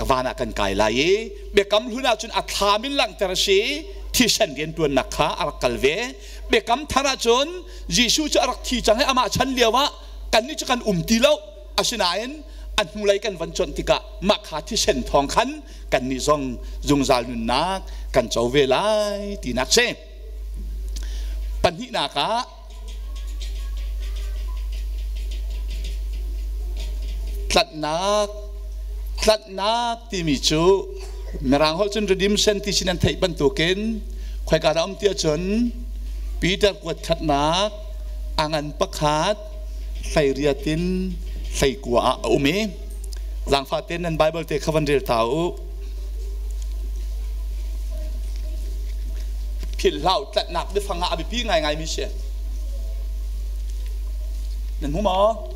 van ah kan kai lai i biakam hlun ahcun a thlam in langhter a si thisen rianṭuannak kha a rak kal ve biakam thar ahcun Jesuh cu a rak thi cang i amah chan lio ah kannih cu kan um ti lo asinain a hnulei kan van cuanh tikah mah kha thisen thawng khan kannih zong zungzal nunnak kan co ve lai tinak si pahnihnak ah Tlanhnak Tlanhnak timi cu Mirang holh cun redemption ti sin an theih bantukin khoika dah um ti ahcun Peter kuat khatnak a ngan pakhat hleiriat in hleikua ah a um i zaangfah tein nan Bible te kha van rel ta u. Philh hlah u tlanhnak biafang ah a biapi ngaingaimi si. Nan hmu maw?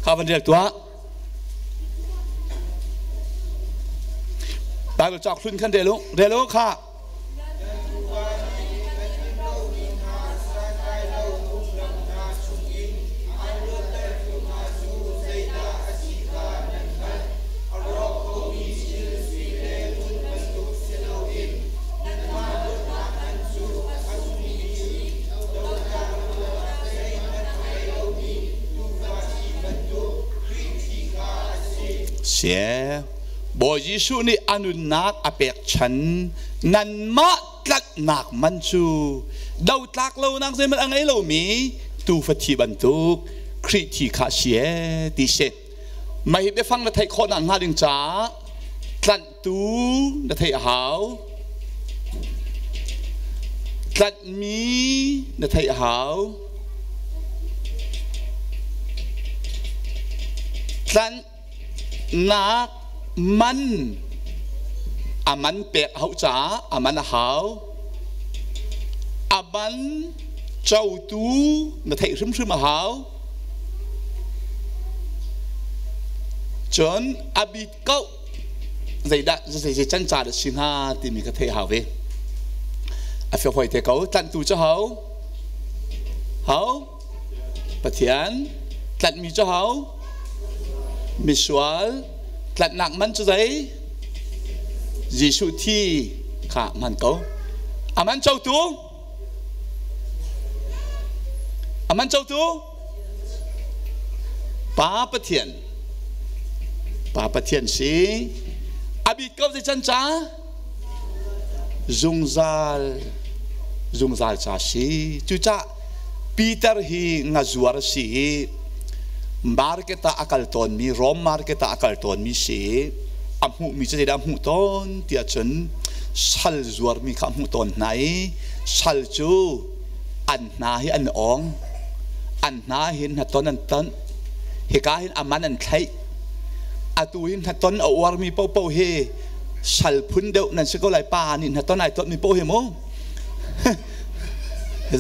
Kha van rel tuah. Bible cawk hlun khan rel u. Rel u kha. Sie. Bawi Jesuh nih a nunnak a pekchan nanmah tlanhnak man cu dotlak lonak zeihmanh a ngei lomi tuufa thi bantuk Khrih thi kha a si ee ti si. Mah hi biafang na theih khawh nakhnga ding caah tlanhtu na theih a hau. Tlanhmi na theih a hau. Tlanh nak man a man pek a hauh caah a man a hau. A man cotu na theih hrimhrim a hau. Cun a bit ko zeidah zei can ca dah si hnga timi ka theih hau ve. A fiak hoi te ko tlanhtu cu hau hau Pathian tlanhmi cu hau misual. Tlanhnak man cu zei? Jesuh thi kha man ko. A man cotu? A man cotu? Pa Pathian. Pa Pathian si. A bit ko zei can ca? Zungzal zungzal ca si. Cucah Peter hi ngazuar a si i market ah a kal tawnmi Rom market ah a kal tawnmi si i a hmuhmi cu zeidah a hmuh tawn tiah cun sal zuarmi kha a hmuh tawn hna i sal cu an hna hi an awng an hna hin hnaton an ton hika hin a man an thlaih atu hin hnaton a uarmi paohpaoh hi sal phun deuh nan si ko lai pa nih hnaton ai tonmi paoh hi mu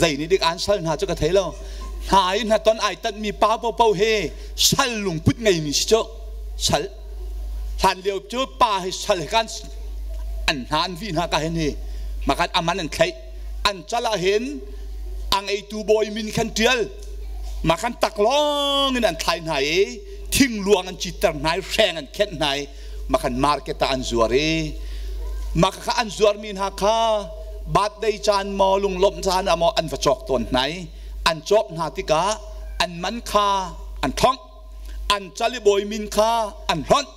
zei nih dik an sal hna cu ka thei lo hna i hna ton ai tanhmi pa popo he sal lungput ngeimi si cu sal hlan lio cu pa hi sal he kan an hna an vi hna ka hin hi makan aman an thlaih an cal ah hin a ngeitu bawi min khan tial makan taklong in an thlai hna i thingluang an citter hna i hreng an khenh hna i makan market ah an zuar i maka kha an zuarmi hna kha birthday caan maw lunglawmh caan ah maw an va cawk tawn hna i an cawk hna tikah an man kha an thongh an cal i bawi min kha an hlonh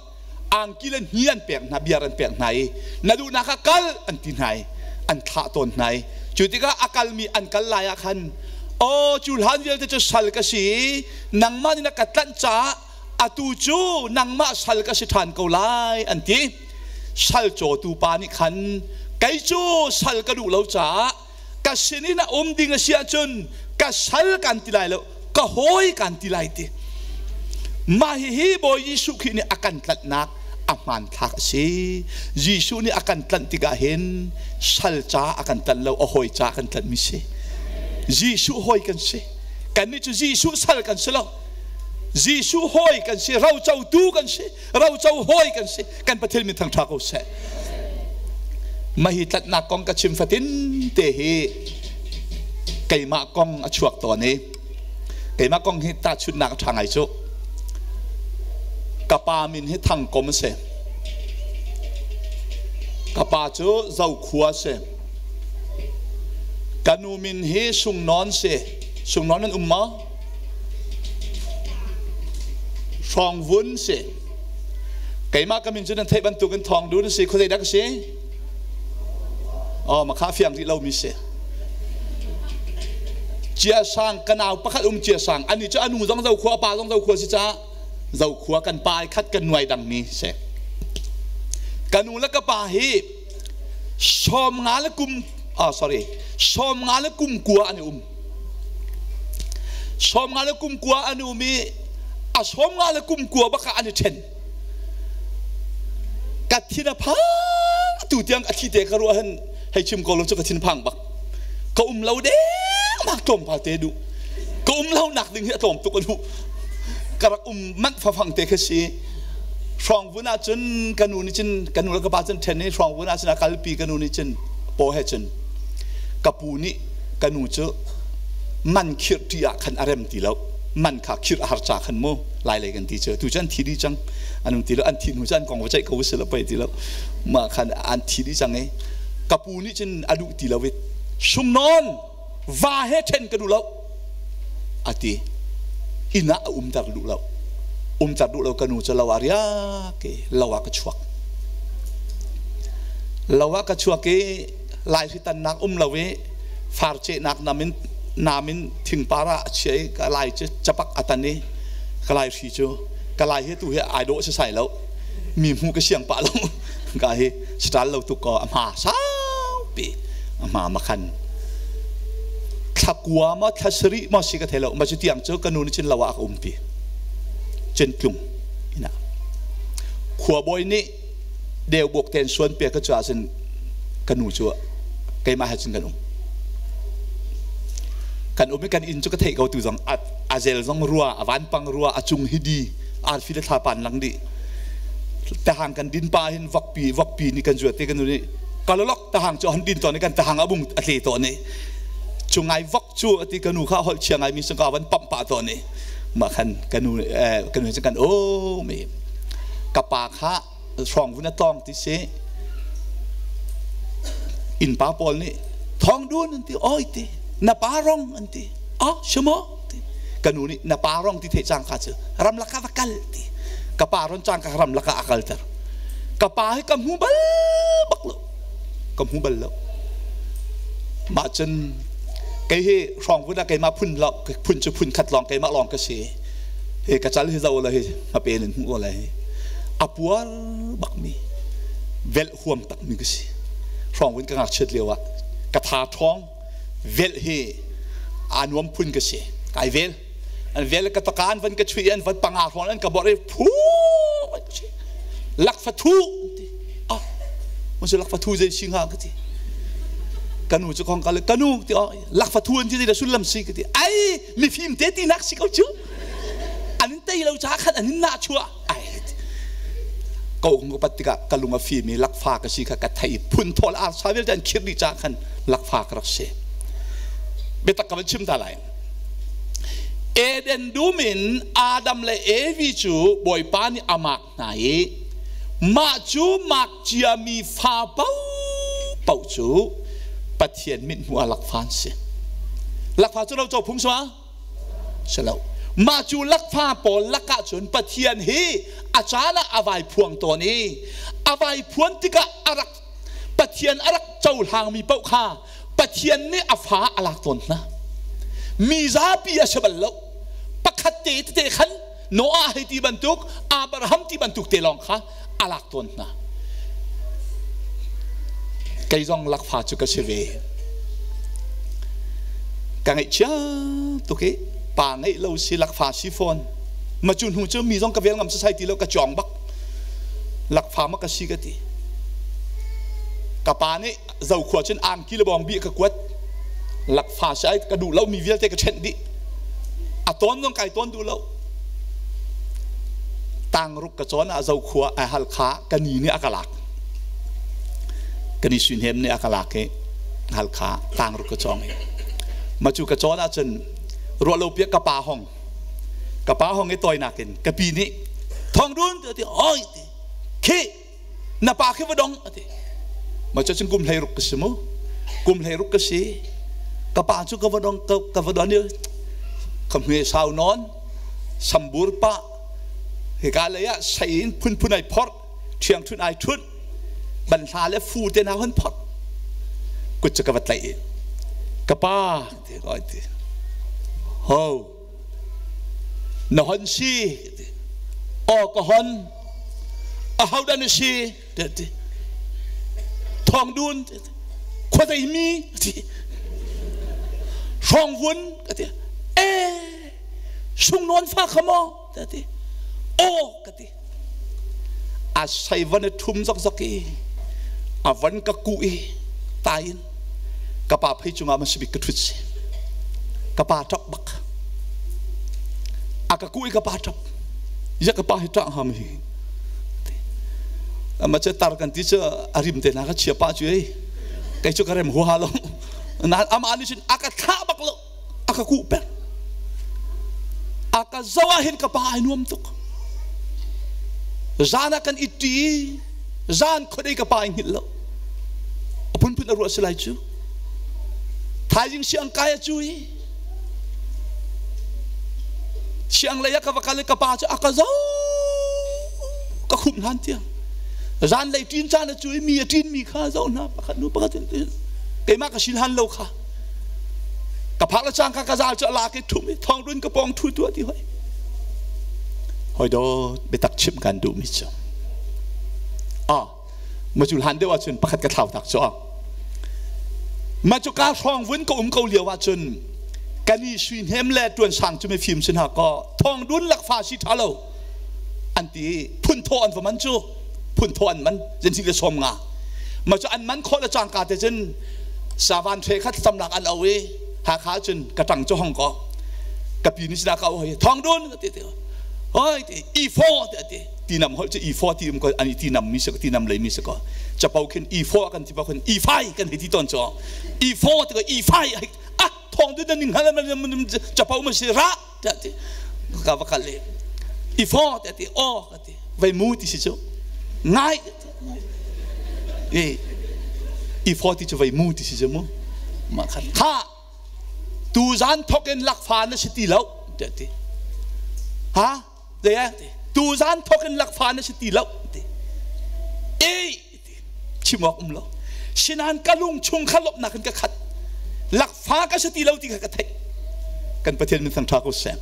angki le hni an pek hna biar an pek hna i na duhnak ah kal an ti hna i an thlah tawn hna i cu tikah a kalmi an kal lai ah khan aw cu hlan vialte cu sal ka si i nangmah nih na ka tlanh caah atu cu nangmah sal ka si ṭhan ko lai an ti sal cawtu pa nih khan kei cu sal ka duh lo caah ka sinin a um ding a si ahcun ka sal kan ti lai lo ka hawi kan ti lai ti mah hihi Bawi Jesuh Khrih nih a kan tlanhnak a hmanthlak a si Jesuh nih a kan tlanh tikah hin sal ca a kan tlanh lo a hawi ca a kan tlanhmi si Jesuh hawi kan si kannih cu Jesuh sal kan si lo Jesuh hawi kan si, rocotu kan si, roco hawi kan si. Kan Pathian min thangṭha ko seh. Mah hi tlatnak kong ka chim fatin te hi keimah kong a chuak tawn i keimah kong hi tahchunhnak a ṭha ngai cu. Ka pa min hi Thangkom a si. Ka pa cu Zokhua a si. Ka nu min hi Sungnawn si. Sungnawn an um maw? Hrawngvun si. Keimah ka min cu nan theih bantukin thawng dun si. Khuazei dah ka si? Oh, makha fiang rih lomi si. Cia sang ka nau pakhat um cia sang. Ani cu anu zong zo khua, pa zong zo khua si caah zo khua kan pa khat kan nuai dangmi si. Ka nu le ka pa hi 50 le kum oh sorry 50 le kum kua an i um. 50 le kum kua an um i a 50 le kum kua bak ah an i ṭhen. Ka thin a phang tu tiang a thi te ka ruah hin hei chim ko lo cu ka thin phang bak. Ka um lo dengmang tlawmpal te duh. Ka um lo nak ding hi a tlawm tuk a duh. Ka rak um manh fafang te kha si. Hrawngvun ah cun ka nu nih cun ka nu le ka pa cun ṭhen i hrawngvun ah cun a kalpi ka nu nih cun paw he cun ka pu nih ka nu cu man khirh ṭi ah khan a rem ti lo man kha khirh a har ca khan mu lai lei kan ti cu tu cu an thi dih cang an um ti lo an thi hnu cu an kong va ceih ko si lo pei ti lo mah khan an thi dih cang i ka pu nih cun a duh ti lo i sungnawn va he ṭhen ka duh lo a ti inn ah a umter duh lo umter duh lo ka nu cu lo ah riak i lo ah ka chuak lo ah ka chuak i laihri tannak um lo i far cehnak nam in nam in thingpar ah a chia i ka lai cu capak a tan i ka lai hri cu ka lai hi tu hi ai dawh si sai lo mi hmu ka siang pah lo ka hi stal lo tuk ko a hma saupi a hma makhan thlakua ma thlasarih ma si ka thei lo ma cu tiang cu ka nu nih cun lo ah ka umpi cun tlung ina khuabawi nih deu buk ten suan pe ka cu ahcun ka nu cu keimah he cun kan um kan um i kan inn cu ka theih ko tu zong a zel zong rua a vanpang rua a cung hi di arfi le thlapan lang dih tahang kan din pa hin vokpi vokpi nih kan zuat te kan nu nih kalolok tahang cu han din tawn i kan tahang a bung a tle tawn i cu ngai vok cu ati ka nu kha holh chia ngai mi sangka van pamh pah tawn i mah khan ka nu ka nu cu kan um i. Ka pa kha hrawng vun a tlawng ti si. Innpa pawl nih thawng dun an ti, oi ti, na pa rong an ti. Ah, si maw? Ti. Ka nu nih na pa rong ti theih cang ka cu ramlak ah va kal ti. Ka pa ron cang ka ramlak ah a kalter. Ka pa hi ka hmu bal bak lo. Ka hmu bal lo. Mah cun kei hi hrawng vun ah keimah phun lo phun cu phun khat lawng keimah lawng ka si. Hi ka cal hi zo la hi hmapen in hmu la hi a puar bak mi velh huam tak mi ka si. Hrawng vun ka ngakchiat lio ah ka tha ṭhawng velh hi aa nuam phun ka si. Kai vel an vel ka takan van ka chui an van panga hrawng an ka bor i phu lakfa thu ti ah mun si lakfa thu zei si hnga ka ti kanu cu kong kal kanu ti oh lakfa thu an ti da sullam si ka ti ai mifim te ti nak si ko cu an in tei lo cha khan an in na chua ai ko kong ko pat tikah ka lung a fim i lakfa ka si kha ka thei phun thol ar sa vialte an khir dih cha khan lakfa ka rak si biatak ka van chim ta lai Eden dum in Adam le Evi cu Bawipa nih a mak hna i mah cu mak ciami fa paohpaoh cu Pathian mithmuh ah lakfa an si. Lakfa cu lo co phung sua? Si lo. Mah cu lakfa pawl lakah cun Pathian hi a caan ah a vai phuang tawn i a vai phuan tikah a rak Pathian a rak cohlangmi paoh kha Pathian nih a fa a lak tawn hna. Mi zapi a si bal lo. Pakhat te tete khan Noah hei ti bantuk, Abraham ti bantuk te lawng kha a lak tawn hna. Kei zong lakfa cu ka si ve. Ka ngaihchia tuk i pa ngeih lo si lakfa si fawn. Ma cu hnu cu mi zong ka vel ngam sasai ti lo ka cawng bak. Lakfa ma ka si ka ti. Ka pa nih zokhua cun angki le bawng bi ka kuat lakfa si ai ka duh lo mi vialte ka ṭhenh dih a tawn zong kai tawn duh lo tangruk ka cawn ah zokhua ai halkha ka ni nih a ka lak ka ni suihnem nih a ka lak i halkha tangruk ka cawng i ma cu ka cawn ah cun ruah lo piak ka pa hong ka pa hong i tawinak in ka pi nih thong dun ti oi ti khi na pa khi va dong a ti ma cu cun kum 16 ka si mu kum 16 ka si ka pa cu ka va dong ka va don i ka hme sau nawn sambur pa hika lei ah sei in phunphun ai phorh ṭhiang ṭhun ai ṭhunh banhla le fu te hna hun phorh kut cu ka va tlaih i ka pa ti ti ho Na hon si aw ka hon ahodah na si ti thawng dun khuadei mi ti hrawng vun ka ti e sungnawn fa kha maw ti aw ka ti a sei van a thum zokzok i a van ka kuh i tain ka pa phei cungah ma sibik ka ṭhut si ka pa ṭap bak a ka kuh i ka pa ṭap ya ka pa hi ṭah hnga hi ama che tar kan ti cu a rim te na ka chia pa cu ei kei cu ka rem huaha lo na ama nih cun a ka thlah bak lo a ka kuh peng a ka zoh ah hin ka pa ai nuam tuk zan ah kan itti zan khuadei ka pa ai hngilh lo a phunphun a ruah si lai cu thaizing siang kai a cu i siang lei ah ka va kal i ka pa cu a ka zo ka khumh hlan tiang zan lei ṭin caan a cu i mi a ṭin mi kha zo hna pakhat nu pakhat in keimah ka sin han lo kha ka phak le cangka ka zal cu a lak i thum i thong run ka pawng thu tuah ti hoi hoi do biatak chim kan duh mi cu ah ma cu hlan deuh ahcun pakhat ka thlau tak cu ma cu ka hrawng vun ka um ko lio ahcun kani sui hnem le tuan sang cu mi fim sin ha ko thong dun lak fa si tha lo an ti phun tho an va man cu phun tho an man zen si le som nga ma cu an man khawh le cangka te cun savan ṭhe khat tamnak an au i Hakha cun ka ṭang cu hong ko ka pi nih sinah ka au hoi thong dun ti ti hoi ti i4 ti ti ti nam holh cu i4 ti um ko an i ti nam mi si ko ti nam lei mi si ko capo khin i4 kan ti pa khin i5 kan hei ti ton cu i4 ti ko i5 ah thong dun ning hal capo ma si ra ti ti ka va kal le i4 ti ti o ka ti Vai mu ti si cu. Ngai e i fo ti cu vai mu ti si cu mu. Ma khan kha tu zan thok in lakfa na si ti lo tiah ti. Ha? Zei ti? Tu zan thok in lakfa na si ti lo ti. E chim awk um lo. Sinan ka lung chung kha lawmhnak in ka khat. Lakfa ka si ti lo ti kha ka theih. Kan Pathian min thangṭha ko seh.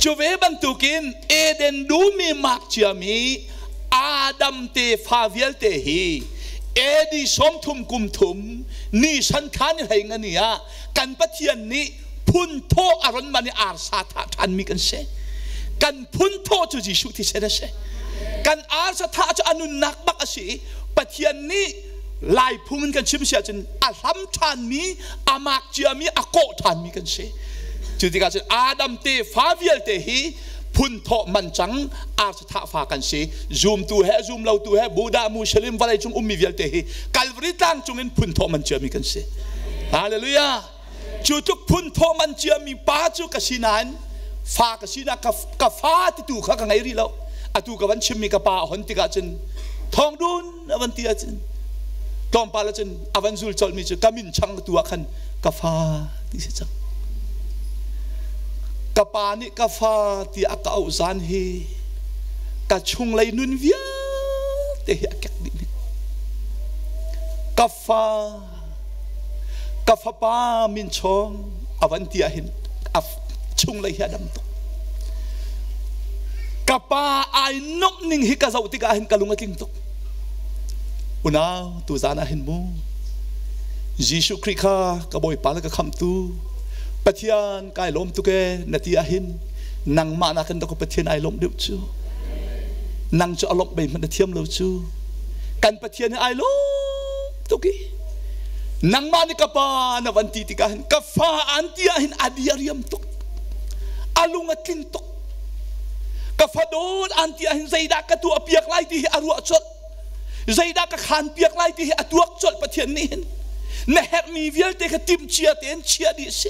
Cu ve bantukin Eden dum i mak ciami Adam tefa vialte hi AD 30 kum thum ni san thla ni hlei nga ni ah kan Pathian nih phun thaw a ron man i arsa thah ṭhanmi kan si. Kan phun thaw cu Jesuh thisen a si. Kan arsa thah cu a nunnak bak a si i Pathian nih Lai phung in kan chim si ahcun a hlam ṭhanmi, a mak ciami, a kawh ṭhanmi kan si. Cu tikah cun Adam tefa vialte hi phun thawh man cang arsa thah fa kan si. Zumtu he zumlotu he Buddha, Muslim vawlei cung ummi vialte hi Calvary tlang cungin phun thawh man ciami kan si. Hallelujah! Cu tluk phun thawh man ciami pa cu ka si nain fa ka sinak ka fa titu kha ka ngei rih lo. Atu ka van chimmi ka pa a hon tikah cun thawng dun a van ti ahcun tlawmpal ahcun a van zul colhmi cu ka min chang tu ah khan ka fa ti si cang. Ka pa nih ka fa ti a ka auh zan hi ka chunglei nun vialte hi a kek dih ni. Ka fa ka fapa min chawng a van ti ahhin a chunglei hi a dam tuk. Ka pa ai nomh ning hi ka zoh tikah hin ka lung a tling tuk. Unau, tuzaan ah hin mu Jesuh Khrih kha ka Bawipa le ka khamhtu Pathian kai lawm tuk e na ti ahhin nangmah nakin dawkaw Pathian ai lawmh deuh cu. Nang cu a lawmh bei hmanh na thiam lo cu. Kan Pathian hi ai lawm tuk i nangmah nih ka pa na van ti tikah hin ka fa an ti ahhin a di a riam tuk. A lung a tling tuk. Ka fa dawt an ti ahhin zeidah ka tuah piak lai ti hi a ruah colh. Zeidah ka khaan piak lai ti hi a tuak colh Pathian nih hin. Na herhmi vialte kha timhcia tein chia dih si.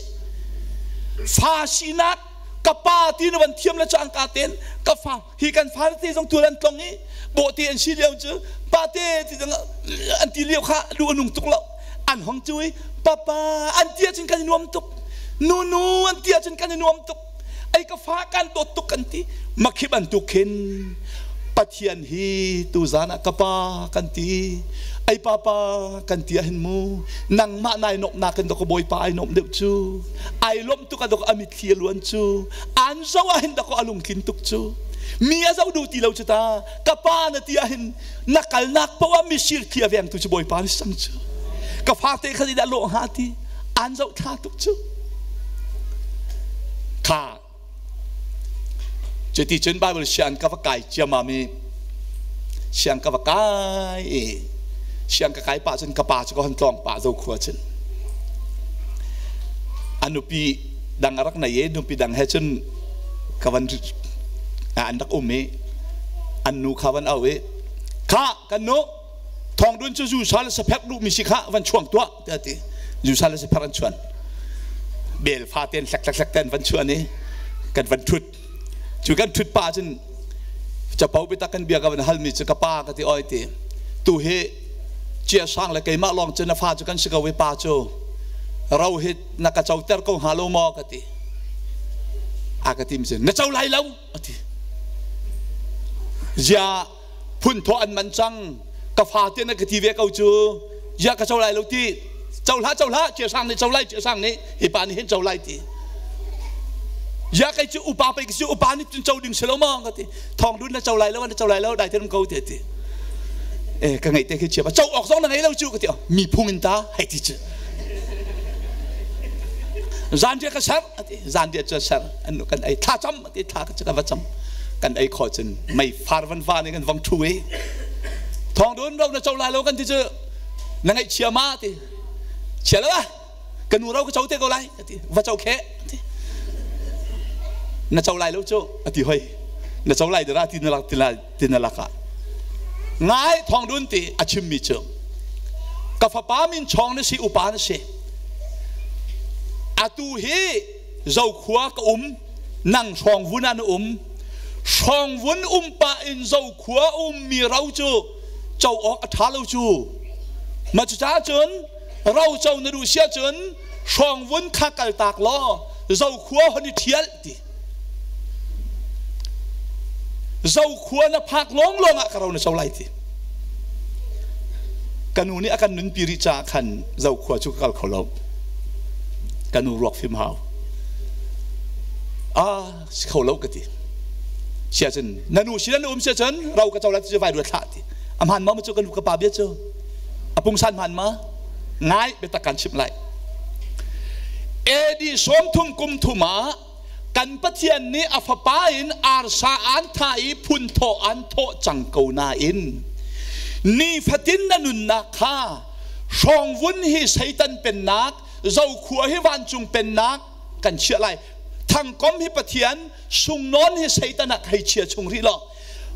Fa sinak ka pa ti na van thiam le cangka tein ka fa hi kan fa te zong tual an tlong i bawhte an si lio cu pate ti zong an ti lio kha lu a nung tuk lo an hong cu i papa an ti ahcun kan i nuam tuk nunu an ti ahcun kan i nuam tuk ei ka fa kan dawt tuk kan ti makhi bantuk khin Pathian hi tuzan ah ka pa kan ti ei papa kan ti ahhin mu nangmah nai nomhnak in dok bawipa ai nomh deuh cu ai lawmh tuk a dok a mitthli a luan cu an zo ahhin dok a lungtlin tuk cu mi a zo duh ti lo cu ta ka pa na ti ahhin na kalnak poah ah misir thli a vengtu cu bawipa ni sang cu ka fate kha dah lawh hnga ti an zoh thla tuk cu kha cuti cun Bible siang ka va kai ciamam i siang ka va kai i siang ka kai pah cun ka pa cu ka hon tlawng pah zo khua cun a nupi dang a rak nei i nupi dang he cun ka van an rak um i an nu kha van au i kha kan nu thawng dun cu zu sa le saphek duhmi si kha van chuang tuah tiah ti zu sa le saphek an chuan bel fa ten hlek hlek hlek ten van chuan i kan van thut cu kan thut pa cun capo bitak kan bia ka van halmi cu ka pa ka ti oi ti tu hi chia sang le keimah lawng cu na fa cu kan si ko i pa cu ro hi na ka coter ko hnga lo maw ka ti a ka ti mi na co lai lo a ti zia phun thaw an man cang ka fa te na ka ti ve ko cu zia ka co lai lo ti co hlah co hlah chia sang nih co lai chia sang nih hi pa nih hin co lai ti zia kai cu upa pei ka si upa nih cun co ding si lo maw ka ti thong dun na co lai lo na co lai lo dai te ko ti ti e ka ngeih te khi chia co awk zong na ngei lo cu ka ti mi phung in ta hei ti cu zanriah ka ser ati zanriah cu ser an kan ei thla cam ati thla ka ka va cam kan ei kho cun mei far van va nih kan vang thu i thong dun ro na co lai lo kan ti cu na ngaih chia ma ti chia lo ah ka nu ro ka co te ko lai ati va co khe ati na co lai lo cu ati hoi na co lai dara ti na lak ti na lakah ngai thong dun ti a chimmi cu ka fapa min chong na si upa na si atu hi zokhua ka um nang hrawng vun ah na um. Hrawngvun um pah in Zokhua ummi ro cu co awk a ṭha lo cu. Mah cucaah cun ro co na duh si ahcun hrawngvun kha kaltak law Zokhua hon i ṭhial ti. Zokhua na phak lawnglawng ah ka ro na co lai ti. Ka nu nih a kan nunpi rih caah khan Zokhua cu ka kal kho lo. Ka nu ruak fim hau. Ah, si kho lo ka ti. Sia cun na nu sin na um sia cun ro ka co lai ti cu vai ruat hlah ti. A hmaan ma cu ka nu ka pa bia cu? A pungsan hmaan ma? Ngai biatak kan chimh lai. AD 30 kum thum ah kan Pathian nih a fapa in arsa an thah i phunthawh an thawh cang ko nain nifatin na nunnak kha hrawngvun hi Satan pennak Zokhua hi vancung pennak kan chiah lai thangkom hi Pathian sungnawn hi Satan ah hei chia chung rih law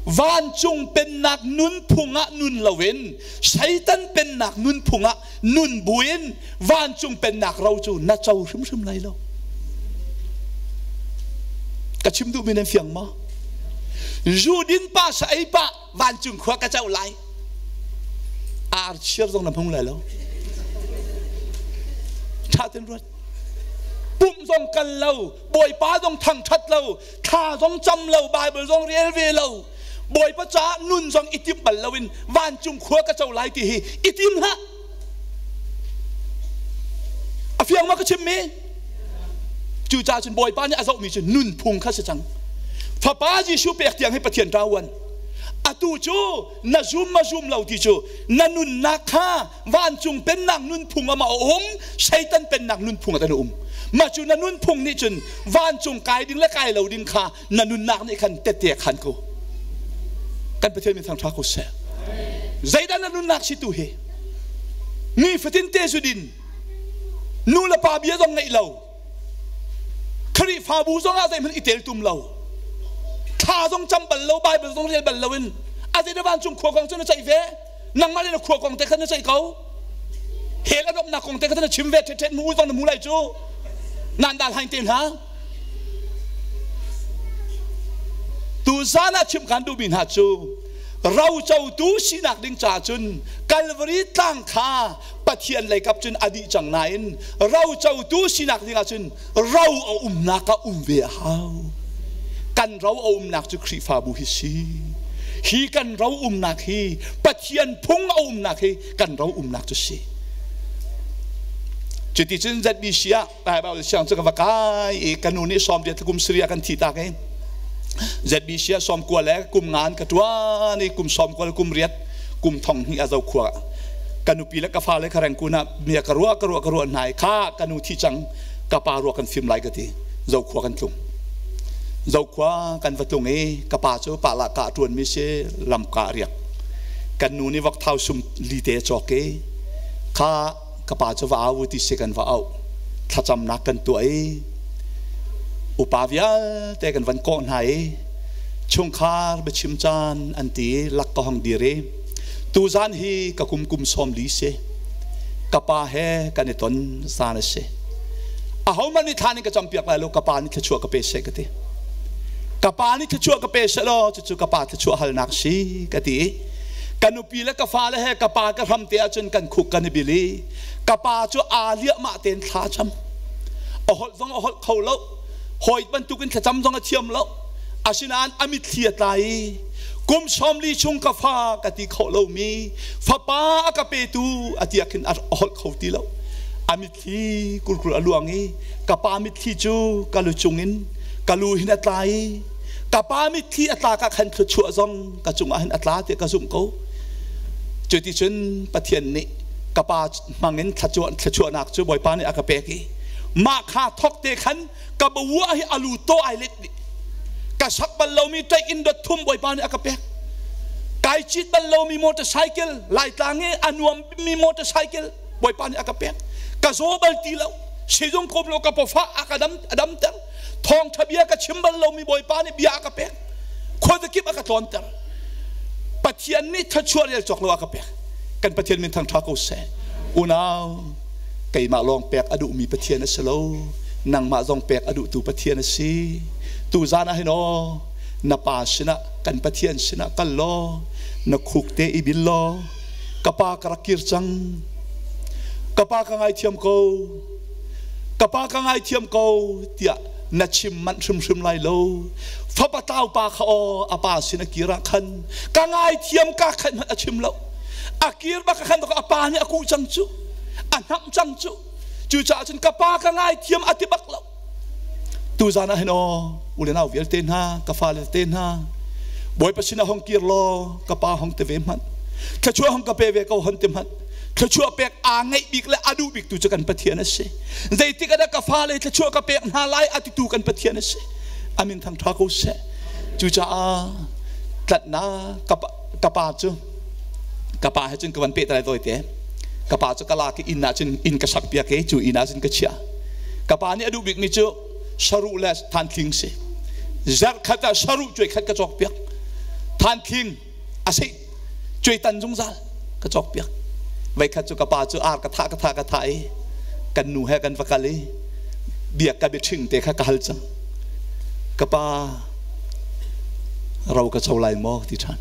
vancung pennak nunphung ah nun loin Satan pennak nunphung ah nun buin vancung pennak ro cu na co hrimhrim lai lo. Ka chim duhmi nan fiang maw? Zu din pa sa ei pa vancung khua ka co lai. Ar chiar zong na hmang lai lo. Tha ten ruat. Pumh zong kal lo, Bawipa zong thangthat lo, thla zong cam lo Bible zong rel ve lo Bawipa caah nun zong i timh bal loin vancung khua ka co lai ti hi i tim hlah a fiang ma ka chim mi cucaah cun Bawipa nih a zohmi cu nunphung kha si cang fapa Jesuh pek tiang hi Pathian ṭa atu cu na zum ma zum lo ti cu na nunnak kha vancung pennak nunphung ama a um Satan pennak nunphung a um mah cu na nunphung nih cun vancung kai ding le kai lo ding kha na nunnak nih khan tette khan ko kan Pathian min thangṭha ko seh zeidah na nunnak si tu hi mi fatin te zu din nu le pa bia zong ngeih lo Khrihfabu zong ah zeihmanh i tel tum lo thla zong cam bal lo Bible zong rel bal lo in a zei vancung khua kong cu na ceih ve nangmah le na khua kong te khan na ceih ko hell a dawpnak kong te kha na chim ve ṭhet mu zong na mu lai cu nan dal hain te hna tu zan ah chim kan duhmi hna cu rocotu sinak ding ca cun Calvary tlang kha Pathian lei kap cun a dih cang nain rocotu sinak ding ah cun ro a umnak ah um ve a hau kan ro a umnak cu Khrihfabu hi si hi kan ro umnak hi Pathian phung a umnak hi kan ro umnak cu si cuti cun ZBC ah Bible siang cu ka va kai i ka nu nih sawm riat kum siria kan thi tak i ZBC ah sawm kua le kum ngan ka tuan i kum sawm kua le kum riat kum thong hnih a zo khua ka nupi le ka fale kha rengkun ah mia ka ruah ka ruah ka ruah hna i kha ka nu thi cang ka pa ruah kan fim lai ka ti zokhua kan tlung zokhua kan va tlung i ka pa cu pa lah ka ṭuan mi si lam ka riak kan nu nih vok thau sum li te cawk i kha ka pa cu va au ti si kan va au thlacamnak kan tuah i upa vialte kan van kawh hna i chungkhar biachim caan an ti lak ka hong dir i tuzan hi ka kum kum sawm li si ka pa he kan i ton zan a si ahohmanh nih thla nih ka campiak lai lo ka pa nih thluachuah ka pe seh ka ti ka pa nih thluachuah ka pe seh law cucu ka pa thluachuah halnak si ka ti ka nupi le ka fale he ka pa ka hram te ahcun kan khuk kan i bil i ka pa cu aa liahmah tein thla cam a holh zong a holh kho lo hawi bantukin thlacam zong a thiam lo asinain a mitthli a tla i kum 40 chung ka fa ka ti khawh lomi fapa a ka petu a ti ah khin a holh kho ti lo a mitthli kurkur a luang i ka pa mitthli cu ka lu cungin ka lu hin a tla i ka pa mitthli a tlak ah khan thluachuah zong ka cungah hin a tla tiah ka zumh ko cuticun Pathian nih ka pa hmangin thluachuahnak cu Bawipa nih a ka pek i mah kha thok te khan ka bawuah hi alu to ai let dih ka sak bal lomi ṭaih in dot thum Bawipa nih a ka pek kai cit bal lomi motorcycle Laitlang i a nuam mi motorcycle Bawipa nih a ka pek ka zaw bal ti lo sizung kom lo ka pawfa a ka dam a damter thawngṭha bia ka chim bal lomi Bawipa nih bia a ka pek khuazakip a ka tlawnter Pathian nih thluachuah rel cawk lo a ka pek kan Pathian min thangṭha ko seh unau keimah lawng pek a duhmi Pathian a si lo nangmah zong pek a duhtu Pathian a si tuzan ah hin aw Na pa sinah kan Pathian sinah kal law na khuk te i bil law ka pa ka rak kir cang. Ka pa ka ngaithiam ko. Ka pa ka ngaithiam ko tiah na chim manh hrimhrim lai lo. Fapa tlau pa kha aw a pa sin a kir ah khan ka ngaithiam ka khan hmanh a chim lo. A kir bak khan a pa nih a kuh cang cu. A hnamh cang cu. Cucaah cun ka pa ka ngaithiam a ti bak lo. Tuzan ah hin aw u le nau vialte hna, ka fale te hna, Bawipa sinah hong kir law ka pa hong te ve hmanh. Thluachuah hong ka pe ve ko hon ti hmanh. Thluachuah pek aa ngeih bik le a duh bik tu cu kan Pathian a si. Zeitik ah dah ka fale thluachuah ka pek hna lai a titu kan Pathian a si. Amin thang ṭha ko seh. Cucaah tlatnak ka pa cu ka pa he cun ka van peh lai tawi te. Ka pa cu ka lak i inn ah cun inn ka sak piak i cu inn ah cun ka chiah. Ka pa nih a duh bikmi cu saruh le thanthling si. Zarh khat ah saruh cuai khat ka cawk piak. Thanthling a seh cuai tan zungzal ka cawk piak. Voi khat cu ka pa cu ar ka thah ka thah ka thah i kan nu he kan va kal i biak ka biaṭhing te kha ka hal cang. Ka pa ro ka co lai maw ti ṭhan.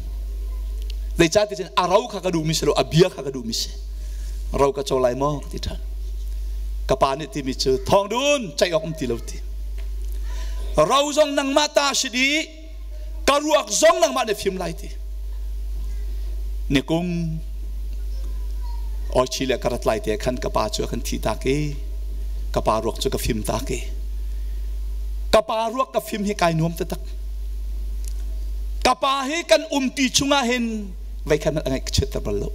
Zeicah ti cun a ro kha ka duhmi si lo a bia kha ka duhmi si. Ro ka co lai maw ti ṭhan. Ka pa nih timi cu thawng dun ceih awk um ti lo ti. Ro zong nangmah ta si dih, ka ruak zong nangmah nih fim lai ti. Nikum Ochi le ka rat lai te khan ka pa cu a kan thi tak i ka pa ruak cu ka fim tak i ka pa ruak ka fim hi kai nuam taktak. Ka pa hi kan umpi chungah hin vei khat hmanh a ngaih ka chiatter bal lo.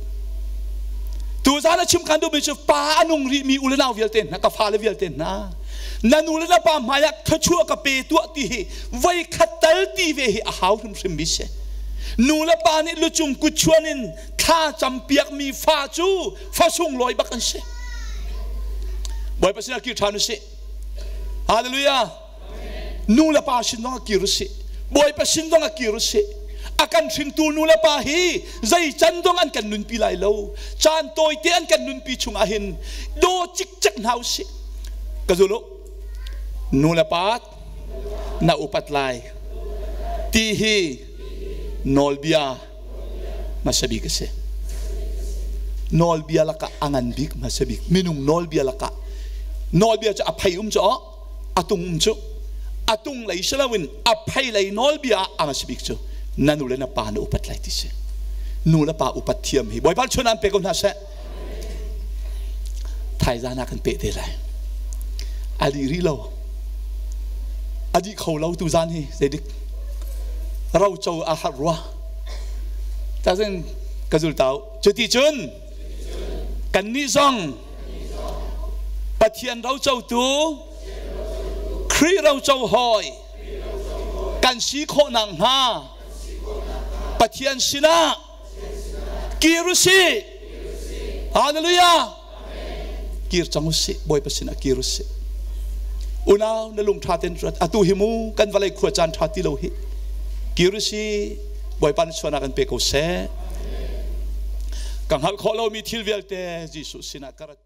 Tuzaan a chim kan duhmi cu pa a nung rihmi u le nau vialte hna, ka fale vialte hna, na nu le na pa hmaiah thluachuah ka pe tuah ti hi voi khat tal ti ve hi a hau hrimhrim mi si. Nu le pa nih lucung kutchuan in thla campiakmi fa cu fa sunglawi bak an si. Bawipa sinah kir ṭhan u sih. Hallelujah. Nu le pa sin zong ah kir u sih. Bawipa sin zong ah kir u sih. A kan hringtu nu le pa hi zei can dong an kan nunpi lai lo. Caan tawite an kan nunpi chung ah hin daw cikcek hna u sih. Ka zul u. Nu le pa na upat lai. Ti hi nawlbia hmasa bik a si. Nawlbia lakah a ngan bik hmasa bik. Minung nawlbia lakah nawlbia cu a phei um cu a tung um cu a tung lei si loin a phei lei nawlbia ah a hmasa bik cu na nu le na pa na upat lai ti si. Nu le pa upat thiam hi Bawipa chun an pe ko hna seh. Thaizan ah kan peh te lai. A dih rih lo. A dih kho lo tu zan hi zeidik roco a har rua. Tazin ka zul tau. Cuti cun kannih zong Pathian rocotu Khrih roco hawi kan si khawh nakhnga Pathian sinah kir u sih. Hallelujah. Kir cang u sih. Bawipa sinah kir u sih. Unau na lung ṭha ten ruat. Atu hi mu kan vawlei khua caan ṭha ti lo hi. Kir u sih. Bawipa nih suanak an pe ko seh. Ka hngalh khawh lomi thil vialte Jesuh sinah ka rat.